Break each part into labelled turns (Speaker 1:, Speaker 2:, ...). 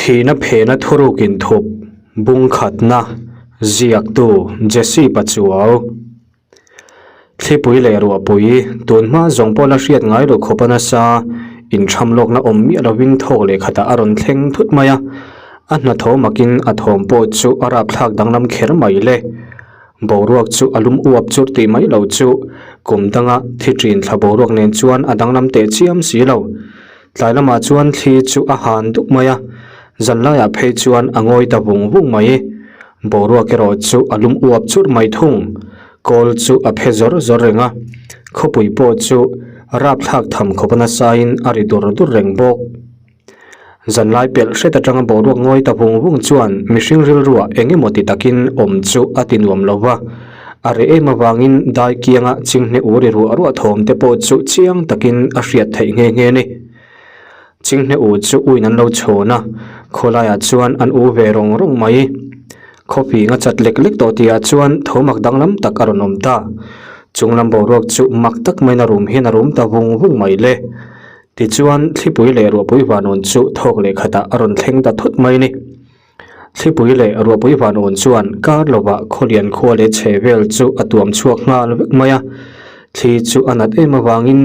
Speaker 1: Thihna phena thuruk inthup bung khatna ziaktu Jesse Pachuau. Thlipui leh ruahpui tun hma zawng pawh la hriat ngai lo khawp a nasa intham lawkna awm miah lovin thawk leh khatah a rawn thleng thut mai a, a hnathawh makin a thawm pawh chu a rapthlak danglam kher mai le. Boruak chu a lum uap churh tih mai lo chu kum danga thi ṭin thla boruak nen chuan a danglam teh chiam si lo. Tlai lamah chuan thli chu a han dup mai a, zan laiah phei chuan a ngawi ta vung vung mai. Boruak erawh chu a lum uap churh mai thung. Kawl chu a phe zawr zawr reng a, khawpui pawh chu rapthlak tham khawp a nasain a ri dur dur reng bawk. Zan lai pelh hret atanga boruak ngawi ta vung vung chuan mihring rilruah eng emaw ti takin awm chu a ti nuam lo va, a reh em avangin dai kianga chinghne u ri ruah ruah thawm te pawh chu chiang takin a hriat theih nghe nghe a ni. Chinghne u chu uin an lo chhawn a, khawlaiah chuan an u ve rawng rawng mai. Khawping a chat lek lek tawh tihah chuan tho mak danglam tak a rawn awm ta. Chunglam boruak chu mak tak maiin a rum hian a rum ta vung vung mai le. Tichuan, thlipui leh ruahpui vanawn chu thawk leh khatah a rawn thleng ta thut mai a ni. Thlipui leh ruahpui vanawn chuan kar lovah khawlian khua leh chhe vel chu a tuam chhuak nghal vek mai a. Thli chu a nat em avangin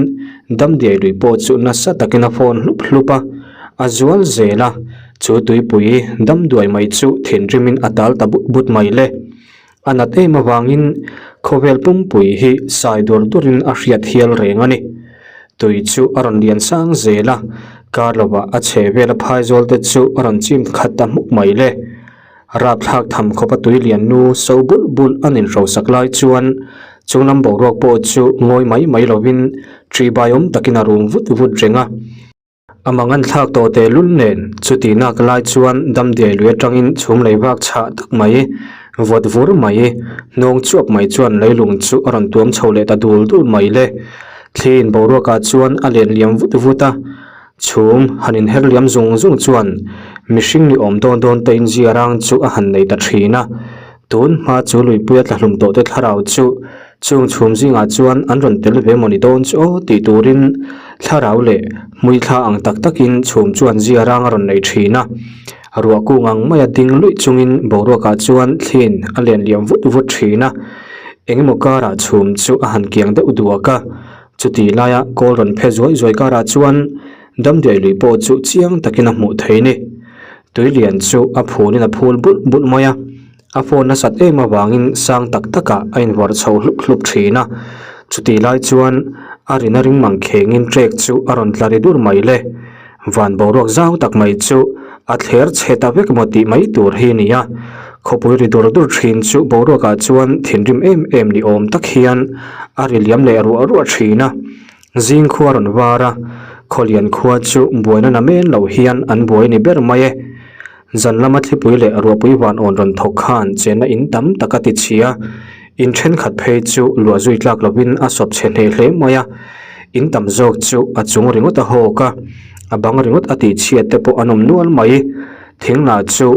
Speaker 1: damdiai lui pawh chu nasa takin a fawn hlup hlup a, a zual zel a, chu tuipui damduai mai chu thinrimin a tal ta but but mai le. A nat em avangin khawvel pumpui hi sai dur durin a hriat hial reng a ni. Tui chu a rawn lian sang zel a, kar lovah a chhe vela phaizawl te chu a rawn chim khat ta hmuk mai le. Rapthlak tham khawpa tui lian nu so bulh bulh an inhrosak lai chuan chunglam boruak pawh chu ngawi mai mai lovin ṭihbaiawm takin a rum vut vut reng a. A mangan thlak tawh teh lul nen chuti nak lai chuan damdiai lui atangin chhum lei vak chhah tak mai, vawt vur mai, hnawng chuap mai chuan leilung chu a rawn tuam chho leh ta dul dul mai le. Thliin boruakah chuan a len liam vut vut a, chhum han inher liam zung zung chuan mihring ni awm dawn dawn te inzia rang chu a han nei ta thin a. Tun hma chu luipuia tlahlum tawh te thlarau chu Chung chhum zingah chuan an rawn tel ve mawni dawn chu aw tih turin thlarau leh hmuithla ang tak takin chhum chuan zia rang a rawn nei thin a. Ruah kung ang maia ding luih chungin boruakah chuan thliin a len liam vut vut thin a. Engemaw karah chhum chu a han kiang deuh duak a. Chutih laia kawl rawn phe zuai zuai karah chuan damdiai lui pawh chu chiang takin a hmuh thei ni. Tuilian chu a phulin a phul bulh bulh mai a. A phone nasat em avangin sang tak takah a invawrh chho hlup hlup thin a, chutih lai chuan a rina ring mang khengin trek chu a rawn tla ri dur mai le. Van boruak zau tak mai chu a thler chhe ta vek maw tih mai tur hi a ni a, khawpui ri dur dur thin chu boruakah chuan thinrim em em ni awm tak hian a ri liam leh ruah ruah thin a. Zing khua rawn var a, khawlian khua chu buaina namen lo hian an buai ni ber mai e. Zan lama thlipui leh ruahpui van awn rawn thawk khan chenna in tam tak a ti chhi a, in thenkhat phei chu luah zui tlak lovin a sawp chhe hneh hle mai a, in tam zawk chu a chung ringawt a hawk a, a bang ringawt a tih chhiat te pawh an awm nual mai. Thing lah chu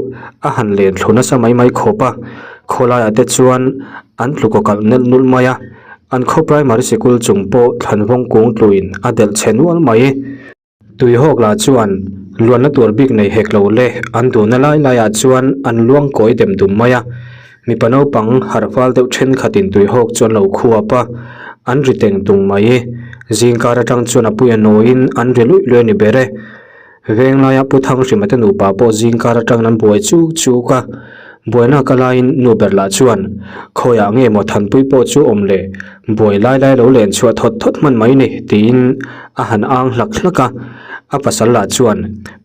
Speaker 1: a han len thlu nasa mai mai khawp a, khawlaiah te chuan an tlu kaw kalh nelh nulh mai a, an khaw primary sikul chung pawh thlanvawng kung tluin a delh chhe nual mai. Tuihawk lah chuan luanna tur bik nei hek lo le, an duhna lai laiah chuan an luang kawi dem dum mai a. Mipa naupang harh fal deuh thenkhatin tuihawk chu an lo khuap a, an ri teng tung mai. Zingkar atang chuan a puia nawiin an ri luih luih a ni ber e. Veng laia Pu Thanghrima te nupa pawh zingkar atangin an buai chuk chuk a. Buaina ka laiin nu ber lah chuan, Khawiah nge maw Thanpui pawh chu awm le, buai lai lai lo len chhuah thawt thawt hman mai ni, tiin a han ang hlak hlak a. A pasal lah chuan,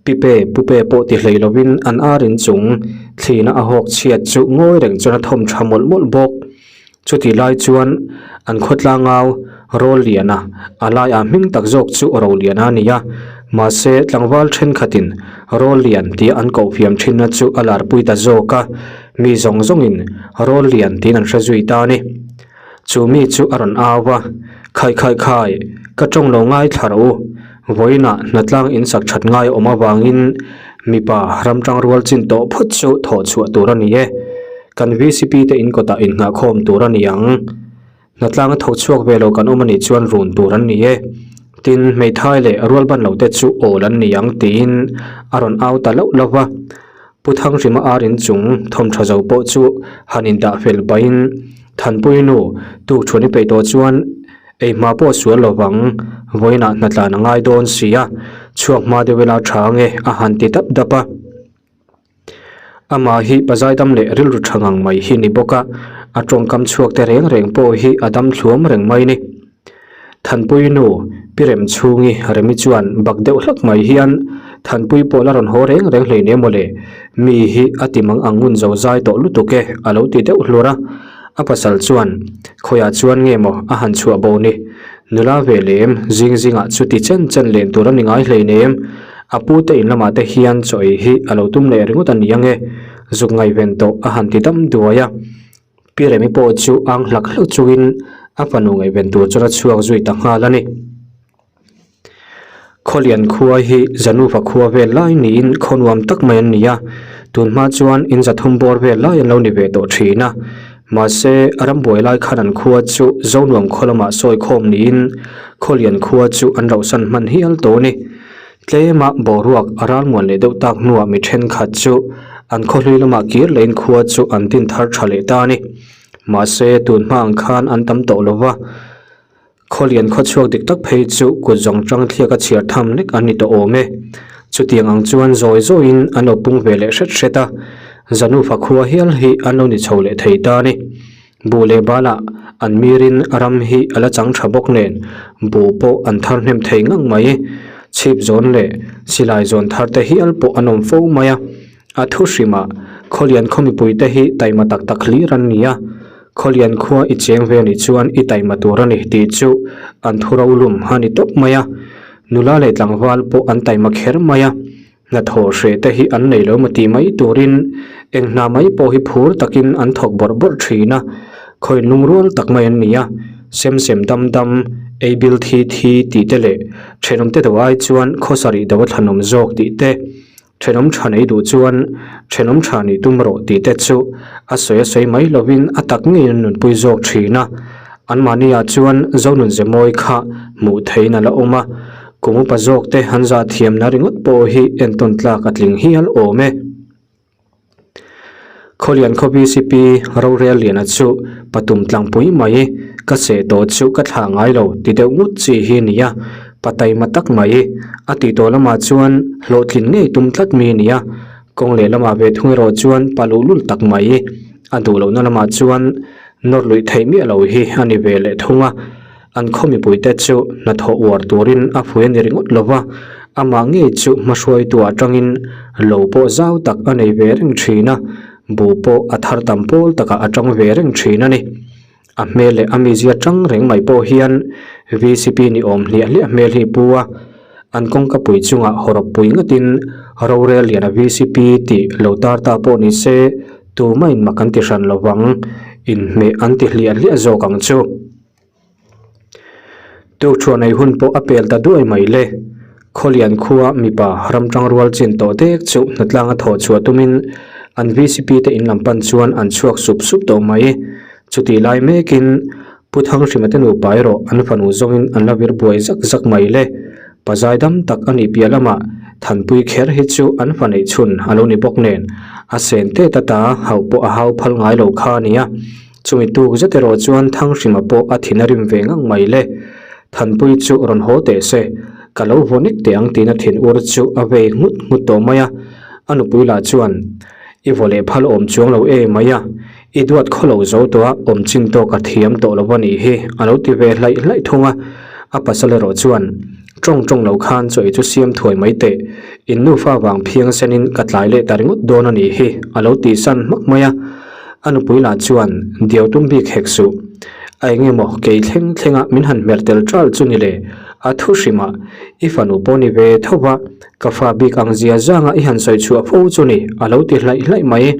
Speaker 1: Pipe, pupe pawh ti hlei lovin an ar in chung thlina a hawk chhiat chu ngawi reng chuan a thawm tha mawlh mawlh bawk. Chutih lai chuan an khawtlang au Rawlliana, a laiah hming tak zawk chu Roliana a ni a, mahse tlangval thenkhatin Rawllian tia an koh fiam thinna chu a larpui ta zawk a, mi zawng zawngin Rawllian tiin an hre zui ta a ni. Chu mi chu a rawn au va, Khai khai khai, ka tawng lo ngaithla rawh u, vawiinah hnatlang insak that ngai awm avangin mipa ramtang rual chin tawh phawt chu thawh chhuah tur a ni e. Kan VCP te in kawtah inngahkhawm tur a ni ang. Hnatlanga tho chhuak ve lo kan awm a nih chuan run tur an ni e. Tin, hmeithai leh rualban lote chu awl an ni ang tiin a rawn au ta lauh lauh va. Pu Thanghrima ar inchung thawm tha zo pawh chu han indah fel pahin Thanpui nu tukṭhuan i peih tawh chuan ei hma pawh sual lo vang, vawiinah hnatlan a ngai dawn si a, chhuak hma deuh ila tha ange a han ti dap dap a. Amah hi pazaidam leh rilru tha ngang mai hi ni bawk a, a tawngkam chhuak te reng reng pawh hi a dam thluam reng mai ni. Thanpui nu Pi Remchhungi Remi chuan bak deuh hlak mai hian Thanpui pawh la rawn haw reng reng hlei nia mawle, mi hi a ti mang ang ngun zo zai tawh lutuk e a lo ti deuh hlur a. A pasal chuan khawiah chuan nge maw a han chhuah bo ni, nula ve lem zing zingah chuti chen chen len tur a ni ngai hlei nem, A pu te in lamah te hian chaw ei hi a lo tum leh ringawt a ni ang e, zuk ngaihven tawh a han ti dam duai a. Pi Remi pawh chu ang hlak hlak chungin a fanu ngaihven tur chuan a chhuak zui ta nghal a ni. Khawlian khua hi Zanuva khua vel lai niin khaw nuam tak mai an ni a, tunhma chuan in zathum bawr vel lai an lo ni ve tawh thin a. Mahse, rambuai lai khan an khua chu Zonuam khaw lamah sawi khawm niin Khawlian khua chu an rauhsan hman hial tawh a ni. Tlema boruak a ralmuan leh deuh tak hnuah mi thenkhat chu an khawhlui lamah kir lehin khua chu an din thar tha leh ta a ni. Mahse, tun hma ang khan an tam tawh lo va, Khawlian khawchhuak dik tak phei chu kut zawng tang thliak a chhiar tham lek an ni tawh awm e. Chutiang ang chuan zawi zawiin an lo pung ve leh hret hret a, Zanufa khua hial hi an lo ni chho leh thei ta a ni. Buh leh balah an mirin ram hi a la chang tha bawk nen buh pawh an thar hnem thei ngang mai. Chhip zawn leh silai zawn thar te hial pawh an awm fo mai a. A thu hrimah Khawlian khaw mipuite hi taima tak tak hlir an ni a, Khawlian khua i cheng ve anih chuan i taima tur a ni tih chu an thu rolum a ni tawp mai a. Nula leh tlangval pawh an taima kher mai a, hnathawh hreh te hi an nei lo maw tih mai turin eng hna mai pawh hi phur takin an thawk bawrh bawrh thin a, khawiin lungrual tak mai an ni a, sem sem dam dam, ei bil thi thi tih te leh thenawmte do ai chuan khawsarih do a thlanawm zawk tih te. Thenawm tha nei duh chuan thenawm tha nih tum rawh tih te chu a sawi a sawi mai lovin a tak ngeiin an nunpui zawk thin a. Anmahniah chuan Zonunze mawi kha hmuh theihin a la awm a, kum upa zawk te an zah thiamna ringawt pawh hi entawn tlak a tling hial awm e. Khawlian khaw VCP rorel liana chu patum tlangpui mai ka seh tawh chu ka thlah ngai lo ti deuh ngut chi hi a ni a, pa taima tak mai a tih tawh lamah chuan hlawhtlin ngei tum tlat mi a ni a, kawng leh lamah ve thung erawh chuan pa luhlul tak mai a duh lohna lamah chuan nawr luih theih miah lo hi a ni ve leh thung a. An khaw mipuite chu hnathawh uar turin a phui a ni ringawt lo va, amah ngei chu hmahruaitu atangin lo pawh zau tak a nei ve reng thin a, buh pawh a thar tam pawl takah a tang ve reng thin a ni. A hmel leh a mizia tang reng mai pawh hian vcp ni awm hliah hliah hmel hi pu a, an kawngka pui chungah hawrawp pui ngatin rorel liana vcp tih lo tar ta pawh ni se tumahin mak an ti hran lo vang, inhmeh an ti hliah hliah zawk ang chu. Tukṭhuah nei hun pawh a pel ta duai mai le. Khawlian khua mipa ramṭang rual chin tawh dek chu hnatlanga thawh chhuah tumin an vcp te in lam pan chuan an chhuak sup sup tawh mai. Chutih lai mekin Pu Thanghrima te nupa erawh an fanu zawngin an la vir buai zak zak mai le. Pa zaidam tak a nih piah lamah Thanpui kher hi chu an fa neih chhun a lo ni bawk nen a sen tet ata hauh pawh a hau phal ngai lo kha a nia. Chumi tuk zet erawh chuan Thanghrima pawh a thin a rim ve ngang mai le. Thanpui chu rawn haw teh se, ka lo vaw nek teh ang tiin a thin ur chu a vei nghut nghut tawh mai a. A nupui lah chuan, I vaw leh phal awm chuang lo e mai a, i duat khaw lo zo tawh a, awm chin tawk a thiam tawh lo a nih hi, a lo ti ve hlaih hlaih thung a. A pasal erawh chuan, Tawng tawng lo khan chaw ei chu siam thuai mai teh, in nufa vang phiang senin ka tlai leh ta ringawt dawn a nih hi, a lo tihsan hmak mai a. A nupui lah chuan diau tum bik hek suh. A eng emaw kei thleng thlenga min han hmer tel ṭal chu ni le, a thu hrimah i fanu pawh ni ve tho va, ka fa bik ang zia zanga i han sawi chhuah fo chu ni, a lo ti hlaih hlaih mai.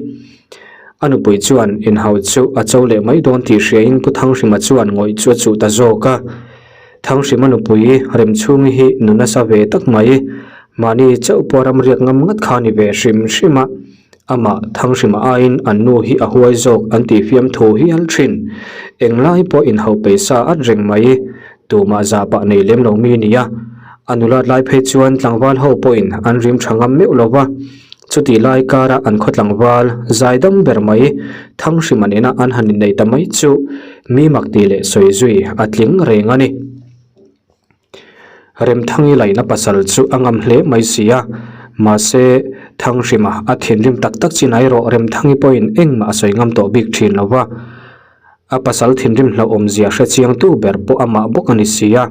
Speaker 1: A nupui chuan inhau chu a cho leh mai dawn tih hriain Pu Thanghrima chuan ngawih chu a chuh ta zawk a. Thanghrima nupui Remchhungi hi nu nasa ve tak mai, mahni chauh pawh ramriak ngam ngat kha ni ve hrim hrim a. Amah Thanghrima aiin an nu hi a huai zawk an tih fiamthu hial thin. Englai pawh inhauh peisa at reng mai. Tumah zah pah nei lem lo mi nia. A nulat lai phei chuan tlangval ho pawhin an rim tha ngam meuh lo va. Chutih lai kara an khaw tlangval zai dam ber mai Thanghrima nena an han innei ta mai chu mi mak tih leh sawi zui a tling reng a ni. Remthangi laihna pasal chu a ngam hle mai si a, mahse Thanghrima a thinrim tak tak chin erawh Remthangi pawhin engmah a sawi ngam tawh bik thin lo va. A pasal thinrim hlauhawmzia hre chiangtu ber pawh amah bawk a ni si a,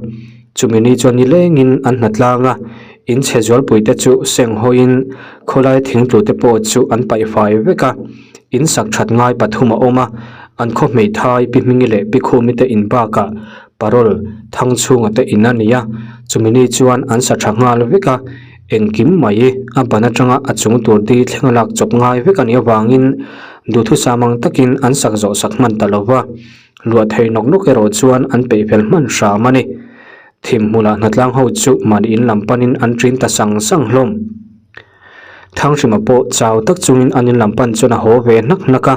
Speaker 1: chumi ni chuan nilengin an hna tlang a, in chhe zualpuite chu seng hawiin khawlai thingtlute pawh chu an paih fai vek a, in sak that ngai pathum a awm a, an khaw hmeithai Pi Hmingi leh Pi Khumi te in bakah parol Thangchhunga te in a ni a, chumi ni chuan an sa tha nghal vek a, engkim mai a ban atanga a chung tur di thleng a lak chawp ngai vek a nih avangin duhthusam ang takin an sak zawh sak hman ta lo va, luah thei nawk nawk erawh chuan an peih fel hman hram a ni. Thim hmulah hnatlang ho chu mahni in lam panin an ṭin ta sang sang hlawm. Thanghrima pawh chau tak chungin an in lam pan chuan a haw ve hnak hnak a.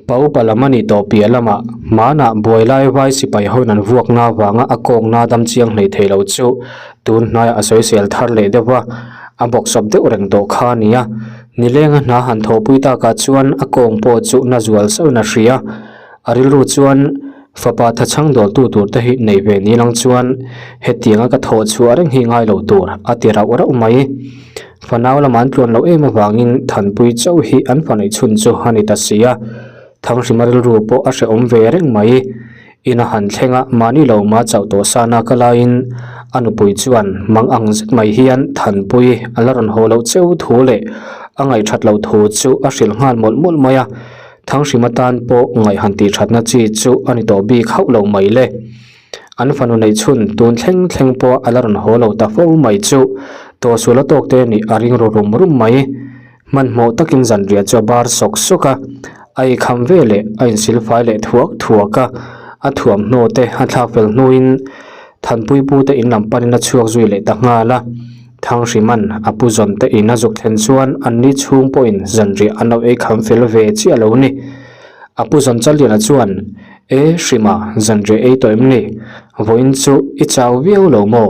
Speaker 1: Pa upa lam a nih tawh piah lamah hmanah buai lai vai sipai hoin an vuakna avanga a kawngna dam chiang hlei thei lo chu tun hnaiah a sawisel thar leh deuh va, a bawksawp deuh reng tawh kha a ni a. Nilenga hna han thawhpui takah chuan a kawng pawh chu na zual sauhin a hria. A rilru chuan fapa thachhang dawltu tur te hi nei ve ni lang chuan hetianga ka thawh chhuah reng hi ngai lo tur a ti rauh rauh mai. Fanau lama an tluan loh em avangin Thanpui chauh hi an fa neih chhun chu a ni ta si a, Thanghrima rilru pawh a hrehawm ve reng mai. In a han thleng a, mahni lo ma chauh tawh sana ka laiin a nupui chuan mang ang zet mai hian Thanpui a la rawn haw loh cheu thu leh a ngaihthat loh thu chu a hrilh nghal mawlh mawlh mai a, Thanghrima tan pawh ngaih han tihthatna chi chu a ni tawh bik hauh lo mai le. An fanu neih chhun tun thleng thleng pawh a la rawn haw lo ta fo mai chu tawhsual a tawk te nih a ring ru rum rum mai. Hmanhmawh takin zanriah chu a bar sawk sawk a, a eikham ve leh a insil fai leh thuak thuak a, a thuamhnaw te a thlak fel hnuin Thanpui pu te in lam panin a chhuak zui leh ta nghal a. Thanghriman a pu zawn te in a zuk thlen chuan anni chhung pawhin zanriah an lo eikham fel ve chiah lo ni. A pu zawn Challiana chuan E Hrima, zanriah ei tawh em ni? Vawiin chu i chau viau lo maw?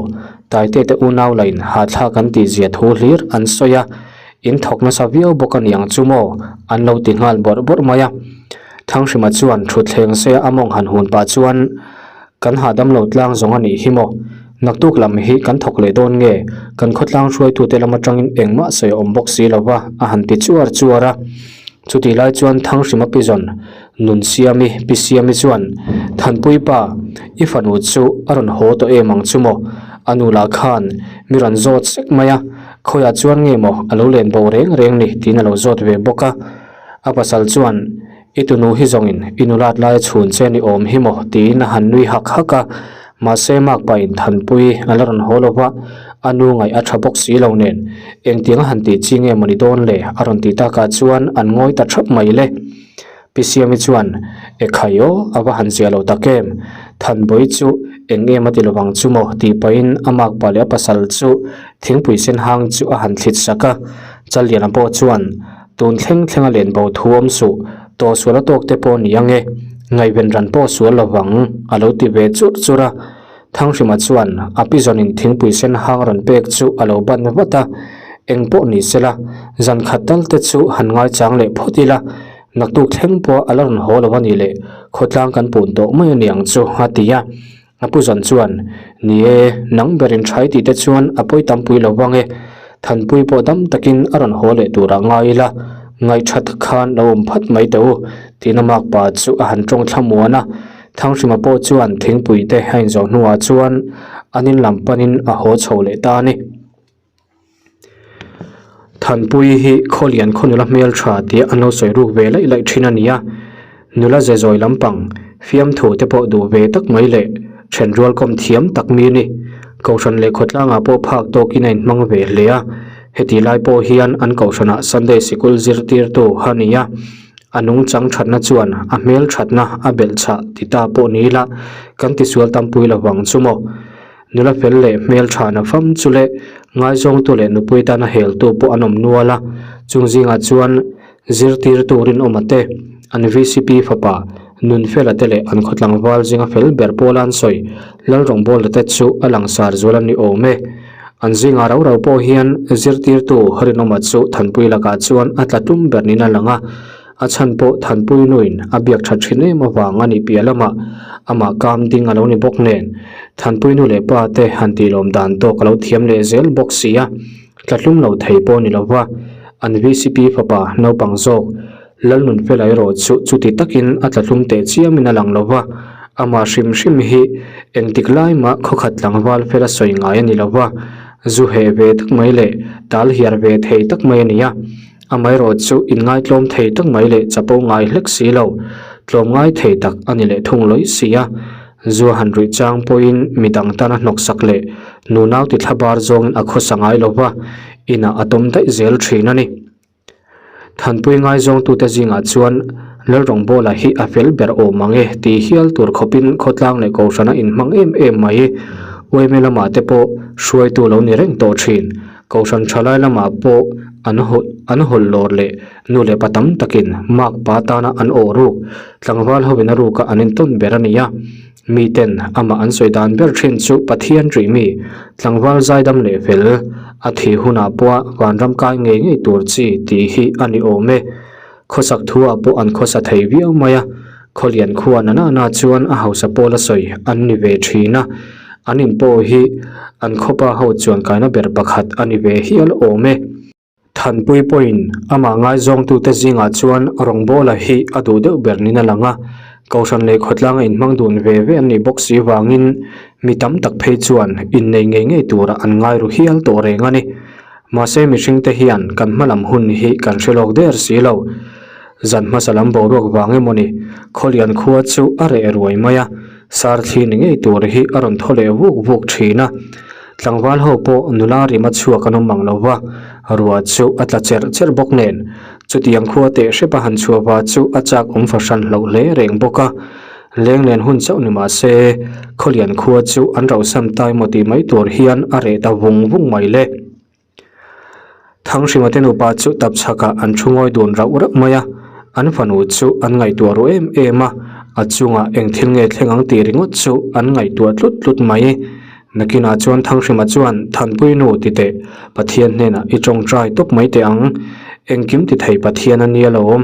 Speaker 1: Taite te unau lain hahthlak an tih zia thu hlir an sawi a, in thawk nasa viau bawk a niang chu maw? An lo ti nghal bawrh bawrh mai a. Thanghrima chuan thutthleng seia a mawng han hun pah chuan, Kan hahdam lo tlang zawng a nih hi maw? Naktuk lam hi kan thawk leh dawn nge? Kan khawtlang hruaitute lam atangin engmah sawi a awm bawk si lo va, a han ti chuar chuar a. Chutih lai chuan Thanghrima pizawn Nunsiami, Pi Siami chuan, Thanpui pa, i fanu chu a rawn haw tawh em ang chu maw? A nu lah khan mi rawn zawt sek mai a, khawiah chuan nge maw a lo len bo reng reng ni tiin a lo zawt ve bawk a. A pasal chuan, I tunu hi zawngin i nulat laia chhun che ni awm hi maw? tiin a han nui hak hak a. Mahse makpa in Thanpui a la rawn haw lo va, a nu ngaih a tha bawk si lo nen, engtiang a han tih chi nge maw ni dawn le? a rawn tih takah chuan an ngawi ta thap mai le. Pi Siami chuan, E khai aw, a va han zia lo tak em? Thanbawi chu eng em a ti lovang chu maw? tih pahin a makpa leh a pasal chu thingpui sen hang chu a han thlit sak a. Challiana pawh chuan, Tun thleng thleng a len bo thu awm suh, tawhsual a tawk te pawh ni ang e, ngaihven ran pawh sual lovang, a lo ti ve churh churh a. Thanghrima chuan a pi zawnin thingpui sen hang rawn pek chu a lo ban vat a, eng pawh ni se la, zan khat tal te chu han ngaichang leh phawt ila, naktuk thleng pawh a la rawn haw lo a nih leh khawtlang kan pun tawh mai a niang chu a ti a. A pu zawn chuan, Ni e, nang berin thai tih te chuan a pawi tampui lo vang e, Thanpui pawh dam takin a rawn haw leh turah ngai ila, ngaihṭha tak khan lo awm phat mai teh u, tiin a makpa chu a han ṭawng thlamuan a. Thanghrima pawh chuan thingpui te a inzawh hnuah chuan an in lam panin a haw chho leh ta a ni. Thanpui hi Khawlian khaw nula hmel tha tih an lo sawi ruk ve laih laih thin a ni a, nula ze zawi lampang fiamthu te pawh duh ve tak mai leh then rual kawm thiam tak mi a ni. Kohhran leh khawtlangah pawh phak tawkin a inhmang ve hle a, heti lai pawh hian an kohhranah Sunday sikul zirtirtu a ni a, a nungchang thatna chuan a hmel thatna a belh chhah ti ta pawh ni ila kan tisual tampui lovang chu maw. Nula fel leh hmel tha na fam chu leh ngaizawngtu leh nupui tana heltu pawh an awm nual a, chung zingah chuan zirtirtu rinawma te, an vcp fapa Nunfela te leh an khaw tlangval zinga fel ber pawla an sawi Lalrawngbawla te chu a langsar zual an ni awm e. An zingah rau rau pawh hian zirtirtu Rinawma chu Thanpui lakah chuan a tla tum ber niin a lang a, a chhan pawh Thanpui nuin a biak tha thin em avang a nih piah lamah amah kam ding a lo ni bawk nen Thanpui nu leh pa te han tih lawm dan tawk a lo thiam leh zel bawk si a, tla tlum lo thei pawh ni lova an vcp fapa naupang zawk Lalnunfela erawh chu chuti takin a tla tlum teh chiamin a lang lo va, amah hrim hrim hi engtik lai mah khawkhat tlangval fela sawi ngai a ni lo va, zu heh ve tak mai leh tal hiar ve thei tak mai a ni a. Amaherawh chu inngaitlawm thei tak mai leh chapo ngai hlek si lo, tlawm ngai thei tak a ni leh thung lawih si a. Zu han ruih chang pawhin midang tana hnawksak leh nunau ti thlabar zawngin a khawsa ngai lo va, inah a tawm daih zel thin a ni. Thanpui ngaizawngtute zingah chuan Lalrawngbawla hi a fel ber awm ang e tih hial tur khawpin khawtlang leh kohhrana inhmang em em mai. Uaime lamah te pawh hruaitu lo ni reng tawh thin. Kohhran thalai lamah pawh an an hawlh lawr leh nu leh pa tam takin mark pa tana an awh ruk tlangval hovin a ruka an intawn ber a ni a. Miten amah an sawi dan ber thin chu Pathian rih mi, tlangval zaidam leh fel, a thih hunah pawha vanram kai ngei ngei tur chi tih hi a ni awm e. Khawsak thuah pawh an khawsa thei viau mai a, Khawlian khua na na na chuan a hausa pawl a sawi an ni ve thin a, an in pawh hi an khawpa ho chuan kaina ber pakhat a ni ve hial awm e. Thanpui pawhin amah ngaizawngtute zingah chuan rawngbawla hi a duh deuh ber niin a lang a, Kohhran leh khawtlanga inhmang dun ve ve an nih bawk si vangin mi tam tak phei chuan innei ngei ngei tura an ngai ru hial tawh reng a ni. Mahse mihringte hian kan hma lam hun hi kan hre lawk der si lo. Zan hmasa lam boruak vang emawni Khawlian khua chu a reh ruai mai a, Sarthli ni ngei tur hi a rawn thaw leh vuk vuk thin a. Tlangval ho pawh nula rima chhuak an awm ang lo va, ruah chu a tla cherh cherh bawk nen. Chutiang khua teh hrep a han chhuah va chu a chak awm fahran hloh hle reng bawk a. Lenglen hun chauh ni mah se, Khawlian khua chu an rauhsan tai maw tih mai tur hian a reh ta vung vung mai le. Thanghrima te nupa chu tapchhakah an thu ngawi dun rauh rauh mai a, an fanu chu an ngaihtuah ru em em a, a chungah eng thil nge thleng ang tih ringawt chu an ngaihtuah tlut tlut mai. Nakinah chuan Thanghrima chuan Thanpui nu ti teh, Pathian hnenah i tawngtai tawp mai teh ang, engkim ti thei Pathian a nia lo awm,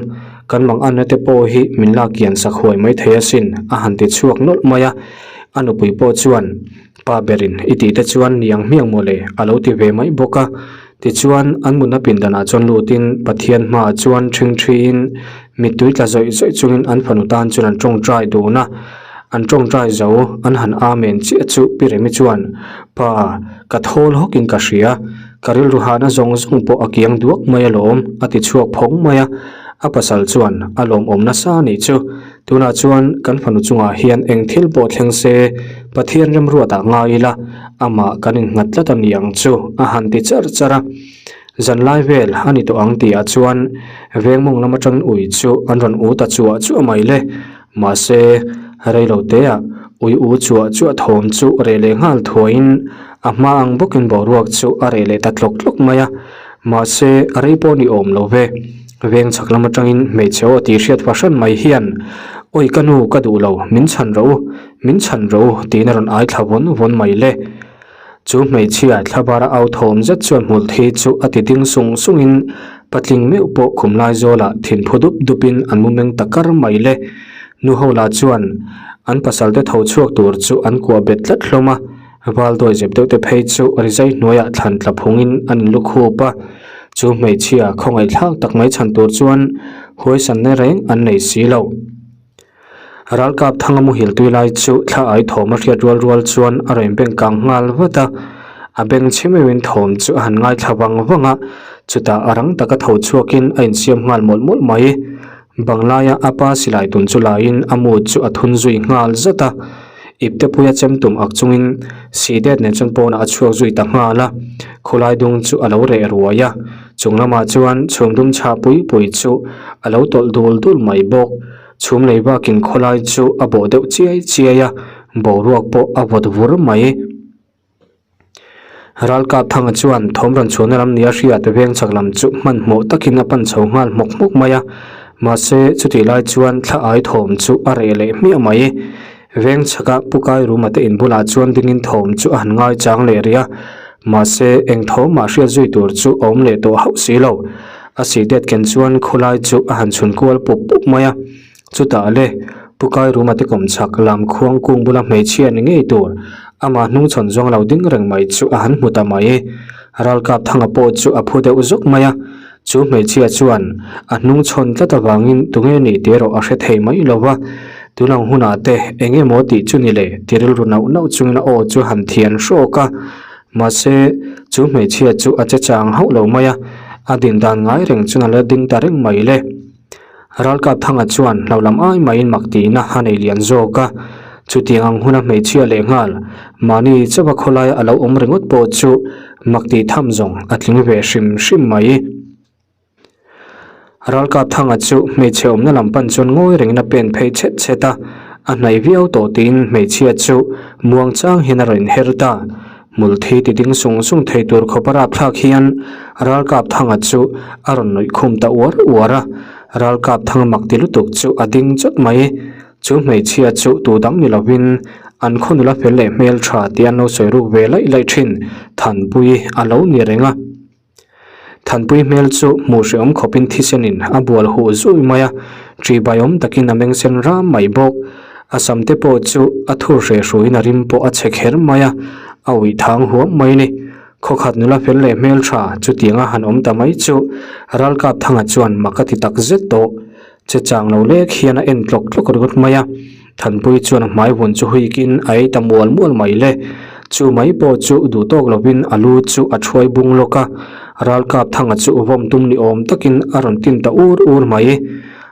Speaker 1: kan mang anna te pawh hi min lak kian sak huai mai thei asin a han ti chhuak nawlh mai a, a nupui pawh chuan Pa berin i tih te chuan niang hmiang maw le a lo ti ve mai bawk a. Tichuan an mutna pindanah chuan lutin Pathian hmaah chuan ṭhingṭhiin mittui tla zawih zawih chungin an fanu tan chuan an ṭawngṭai dun a. An ṭawngṭai zo an han amen chiah chu Pi Remi chuan, Pa, ka thawl hawkin ka hria, ka rilru hahna zawng zawng pawh a kiang duak mai alawm a ti chhuak phawng mai a. A pasal chuan a lawmawm nasa a nih chu. Tunah chuan kan fanu chungah hian eng thil pawh thleng se, Pathian remruatah ngai ila, amah kan innghat tlat a ni ang chu, a han ti char char a. Zanlai vel a ni tawh ang tihah chuan vengmawng lam atangin ui chu an rawn u ta chuah chuah mai le. Mahse, reilo teah ui u chuah chuah thawm chu reh leh nghal thuaiin a hma ang bawkin boruak chu a reh leh ta tlawk tlawk mai a. Mahse, rei pawh ni awm lo ve. Veng chhak lam atangin hmeichhe aw tih hriat fahran mai hian, Awi ka nu ka duh lo, min chhan rawh u, min chhan rawh u tiin a rawn ai thla vawn vawn mai le. Chu hmeichhia thlabara au thawm zet chuan hmul thi chu a ti ding sung sungin patling meuh pawh khum lai zawlah thinphu dup dupin an mu meng ta kar mai le. Nu ho lah chuan an pasal te tho chhuak tur chu an kuah bet tlat hlawm a, Val dawi zep deuh te phei chu rizai hnuaiah thlan tla phungin an inlukhup a, chu hmeichhia khawngaihthlak tak mai chhan tur chuan huaisanna reng an nei si lo. Ralkap thanga muhil tui lai chu thla ai thawm a hriat rual rual chuan a rawn beng kang nghal vat a, a beng chhe meuhin thawm chu a han ngaithla vang vang a, chutah a rang taka tho chhuakin a insiam nghal mawlh mawlh mai. Banglaia a pa silai tun chu laiin a mu chu a thun zui nghal zat a, iptepuia chem tum ak chungin sihdet nen chuan pawnah a chhuak zui ta nghal a, khawlai dung chu a lo reh ruai a, chung lamah chuan chhum dum chhah pui pui chu a lo tawlh dul dul mai bawk. Chhum lei bakin khawlai chu a bawh deuh chiai chiai a, boruak pawh a vawt vur mai. Ralkap Thanga chuan thawm rawn chhuahna lam nia hriat veng chak lam chu hmanhmawh takin a pan chho nghal hmawk hmawk mai a. Mahse, chutih lai chuan thla ai thawm chu a reh leh hmiah mai. Veng chhaka Pu Kairuma te in bulah chuan dingin thawm chu a han ngai chang leh rih a. Mahse, eng thawm mah hriat zui tur chu a awm leh tawh hauh si lo. A sihdet ken chuan khawlai chu a han chhun kual pup pup mai a. Chutah le, Pu Kairuma te kawm chhak lam khuang kung bula hmeichhia ni ngei tur, amah hnungchhawn zawng lo ding reng mai chu a han hmu ta mai. Ralkap Thanga pawh chu a phu deuh zawk mai a. Chu hmeichhia chuan a hnungchhawn tlat avangin tunge ni tih erawh a hre thei mai lo va, tunang hunah te eng emaw tih chu ni le ti rilru nauh nauh chungin a aw chu han thian hrawk a. Mahse, chu hmeichhia chu a che chang hauh lo mai a, a din dan ngai reng chuan a la ding ta reng mai le. Ralkap Thanga chuan hlo lam ai maiin mak tihna a nei lian zawk a, chutiang ang huna hmeichhia leh nghal mahni chauha khawlaia a lo awm ringawt pawh chu mak tih tham zawng a tling ve hrim hrim mai. Ralkap Thanga chu hmeichhe awmna lam pan chuan ngawi rengin a pen phei chhet chhet a, a hnaih viau tawh tiin hmeichhia chu muang chang hian a rawn inher ta. Hmulthi ti ding sung sung thei tur khawp a rapthlak hian Ralkap Thanga chu a rawn nuih khum ta uar uar a, Ralkap Thanga mak ti lutuk chu a ding chawt mai. Chu hmeichhia chu tu dang ni lovin an khaw nula fel leh hmeltha tih an lo sawi ruk ve laih laih thin Thanpui a lo ni reng a. Thanpui hmel chu hmuh hrehawm khawpin thisenin a bual huh zui mai a, ṭihbaiawm takin a meng sen ram mai bawk. A sam te pawh chu a thur hreh hruiin a rim pawh a chhe kher mai a, a uih thang huam mai a ni. Khawkhat nula fel leh hmelṭha chutianga han awm ta mai chu Ralkapthanga chuan mak a ti tak zet tawh. Che chang lo lek hian a en tlawk tlawk ringawt mai a, Thanpui chuan a hmai vun chu huikin a ei ta mual mual mai le. Chu mai pawh chu duh tawk lovin a lu chu a thuai bung lawk a, Ralkap Thanga chu vawm tum ni awm takin a rawn tin ta ur ur mai.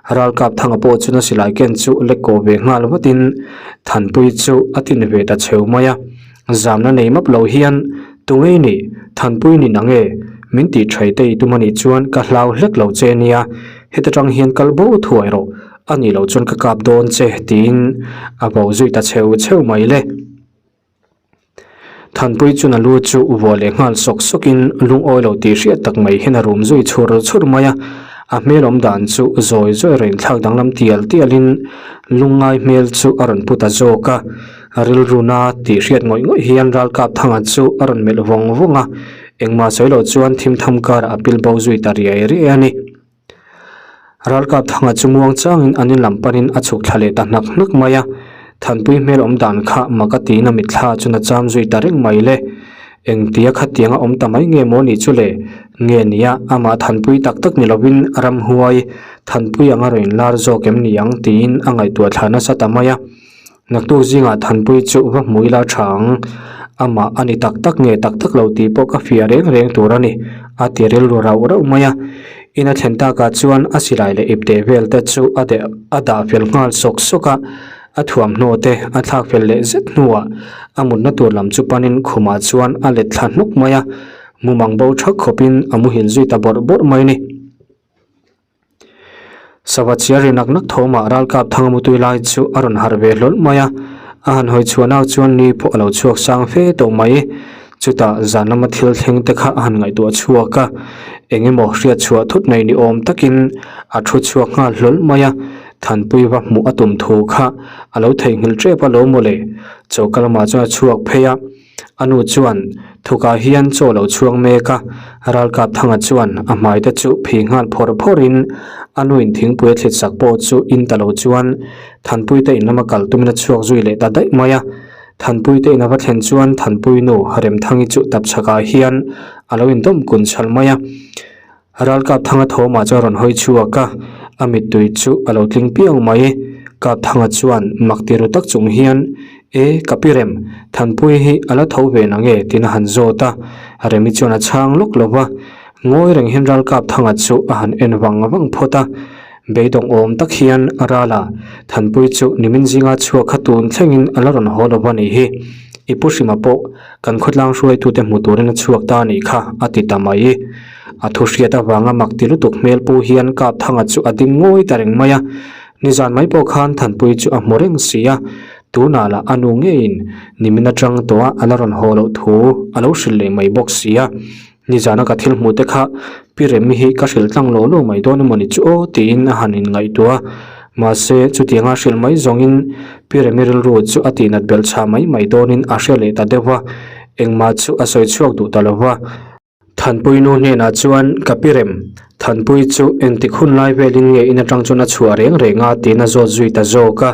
Speaker 1: Ralkap Thanga pawh chuan a silai ken chu lek kawh ve nghal vatin Thanpui chu a tin ve ta cheu mai a. Zamna nei map lo hian, Tungei nih, Thanpui ni nang e, min tih thai te i tum a nih chuan ka hlau hlek lo che nia, heta tang hian kal bo thuai rawh, a nih loh chuan ka kap dawn che, tiin a bo zui ta cheu cheu mai le. Thanpui chuan a lu chu vuah leh nghal sawk sawkin lungawi lo tih hriat tak mai hian a rum zui chhur chhur mai a, a hmel awm dan chu zawi zawi rawn inthlak danglam tial tialin lungngai hmel chu a rawn pu ta zawk a. A rilruna tih hriat ngawih ngawih hian Ralkap Thanga chu a rawn melh vawng vawng a, engmah sawi lo chuan thim tham karah a pil bo zui ta riai riai a ni. Ralkap Thanga chu muang changin an in lam panin a chhuk thla leh ta hnak hnak mai a, Thanpui hmel awm dan kha mak a tiin a mitthla chuan a cham zui ta reng mai le. Engtia khatianga awm ta mai nge maw ni chu le? Nge nia, amah Thanpui tak tak ni lovin ramhuai Thanpui anga rawn inlar zawk em ni ang tiin a ngaihtuah thla nasa ta mai a. Naktuk zingah Thanpui chu va hmu ila tha ang, amah a ni tak tak nge tak tak lo tih pawh ka fiah reng reng tur a ni, a ti rilru rauh rauh mai a. In a thlen takah chuan a silai leh ipte vel te chu a deh a dah fel nghal sawk sawk a, a thuamhnaw te a thlak fel leh zet hnuah a mutna tur lam chu panin khumah chuan a let thla hnuk mai a, mumang bo thak khawpin a muhil zui ta bawrh bawrh mai a ni. Sava chiar ri nak nak thawmah ralkap thanga mutui lai chu a rawn harh ve hlawl mai a, a han hawi chhuah nau chuan ni pawh a lo chhuak sang fe tawh mai. Chutah zan lama thil thleng te kha a han ngaihtuah chhuak a, eng emaw hriat chhuah thut nei ni awm takin a thu chhuak nghal hlawl mai a, Thanpui va hmuh a tum thu kha a lo theihnghilh tep a lo maw le. Choka lamah chuan a chhuak phei a. A nu chuan, Thukah hian chaw lo chhuang mek a, Ralkap Thanga chuan a hmai te chu phih nghal phawrh phawrhin a nuin thingpui a thlit sak pawh chu in ta lo chuan Thanpui te in lama kal tumin a chhuak zui leh ta daih mai a. Thanpui te in a va thlen chuan Thanpui nu Remthangi chu tapchhakah hian a lo indawm kun chhalh mai a. Ralkap Thanga thawmah chuan rawn hawi chhuak a, a mittui chu a lo tling piau mai. Kap Thanga chuan mak ti ru tak chung hian, E, ka pi Rem, Thanpui hi a la tho ve na nge? tiin a han zawt a. Remi chuan a chhang lawk lo va, ngawi reng hian Ralkap Thanga chu a han en vang vang phawt a. Beidawng awm tak hian Rala, Thanpui chu nimin zinga chhuak kha tun thlengin a la rawn haw lo va nih hi. I pu Hrima pawh kan khawtlang hruaitute hmu turin a chhuak ta a nih kha, a ti ta mai. A thu hriat avanga mak ti lutuk hmel pu hian Kapthanga chu a ding ngawi ta reng mai a. Nizan mai pawh khan Thanpui chu a hmu reng si a, tunah lah a nu ngeiin nimin atang tawha a la rawn haw loh thu a lo hrilh leh mai bawk si a. Nizana ka thil hmuh te kha Pi Remi hi ka hrilh tlang lo lo mai dawn emawni chu aw tiin a han inngaihtuah a. Mahse, chutianga hrilh mai zawngin Pi Remi rilru chu a tihnat belh chhah mai mai dawnin a hre leh ta deuh va, engmah chu a sawi chhuak duh ta lo va. Thanpui nu hnenah chuan ka pi Rem, Thanpui chu engtik hun lai velin nge in atang chuan a chhuah reng reng a tiin a zawt zui ta zawk a.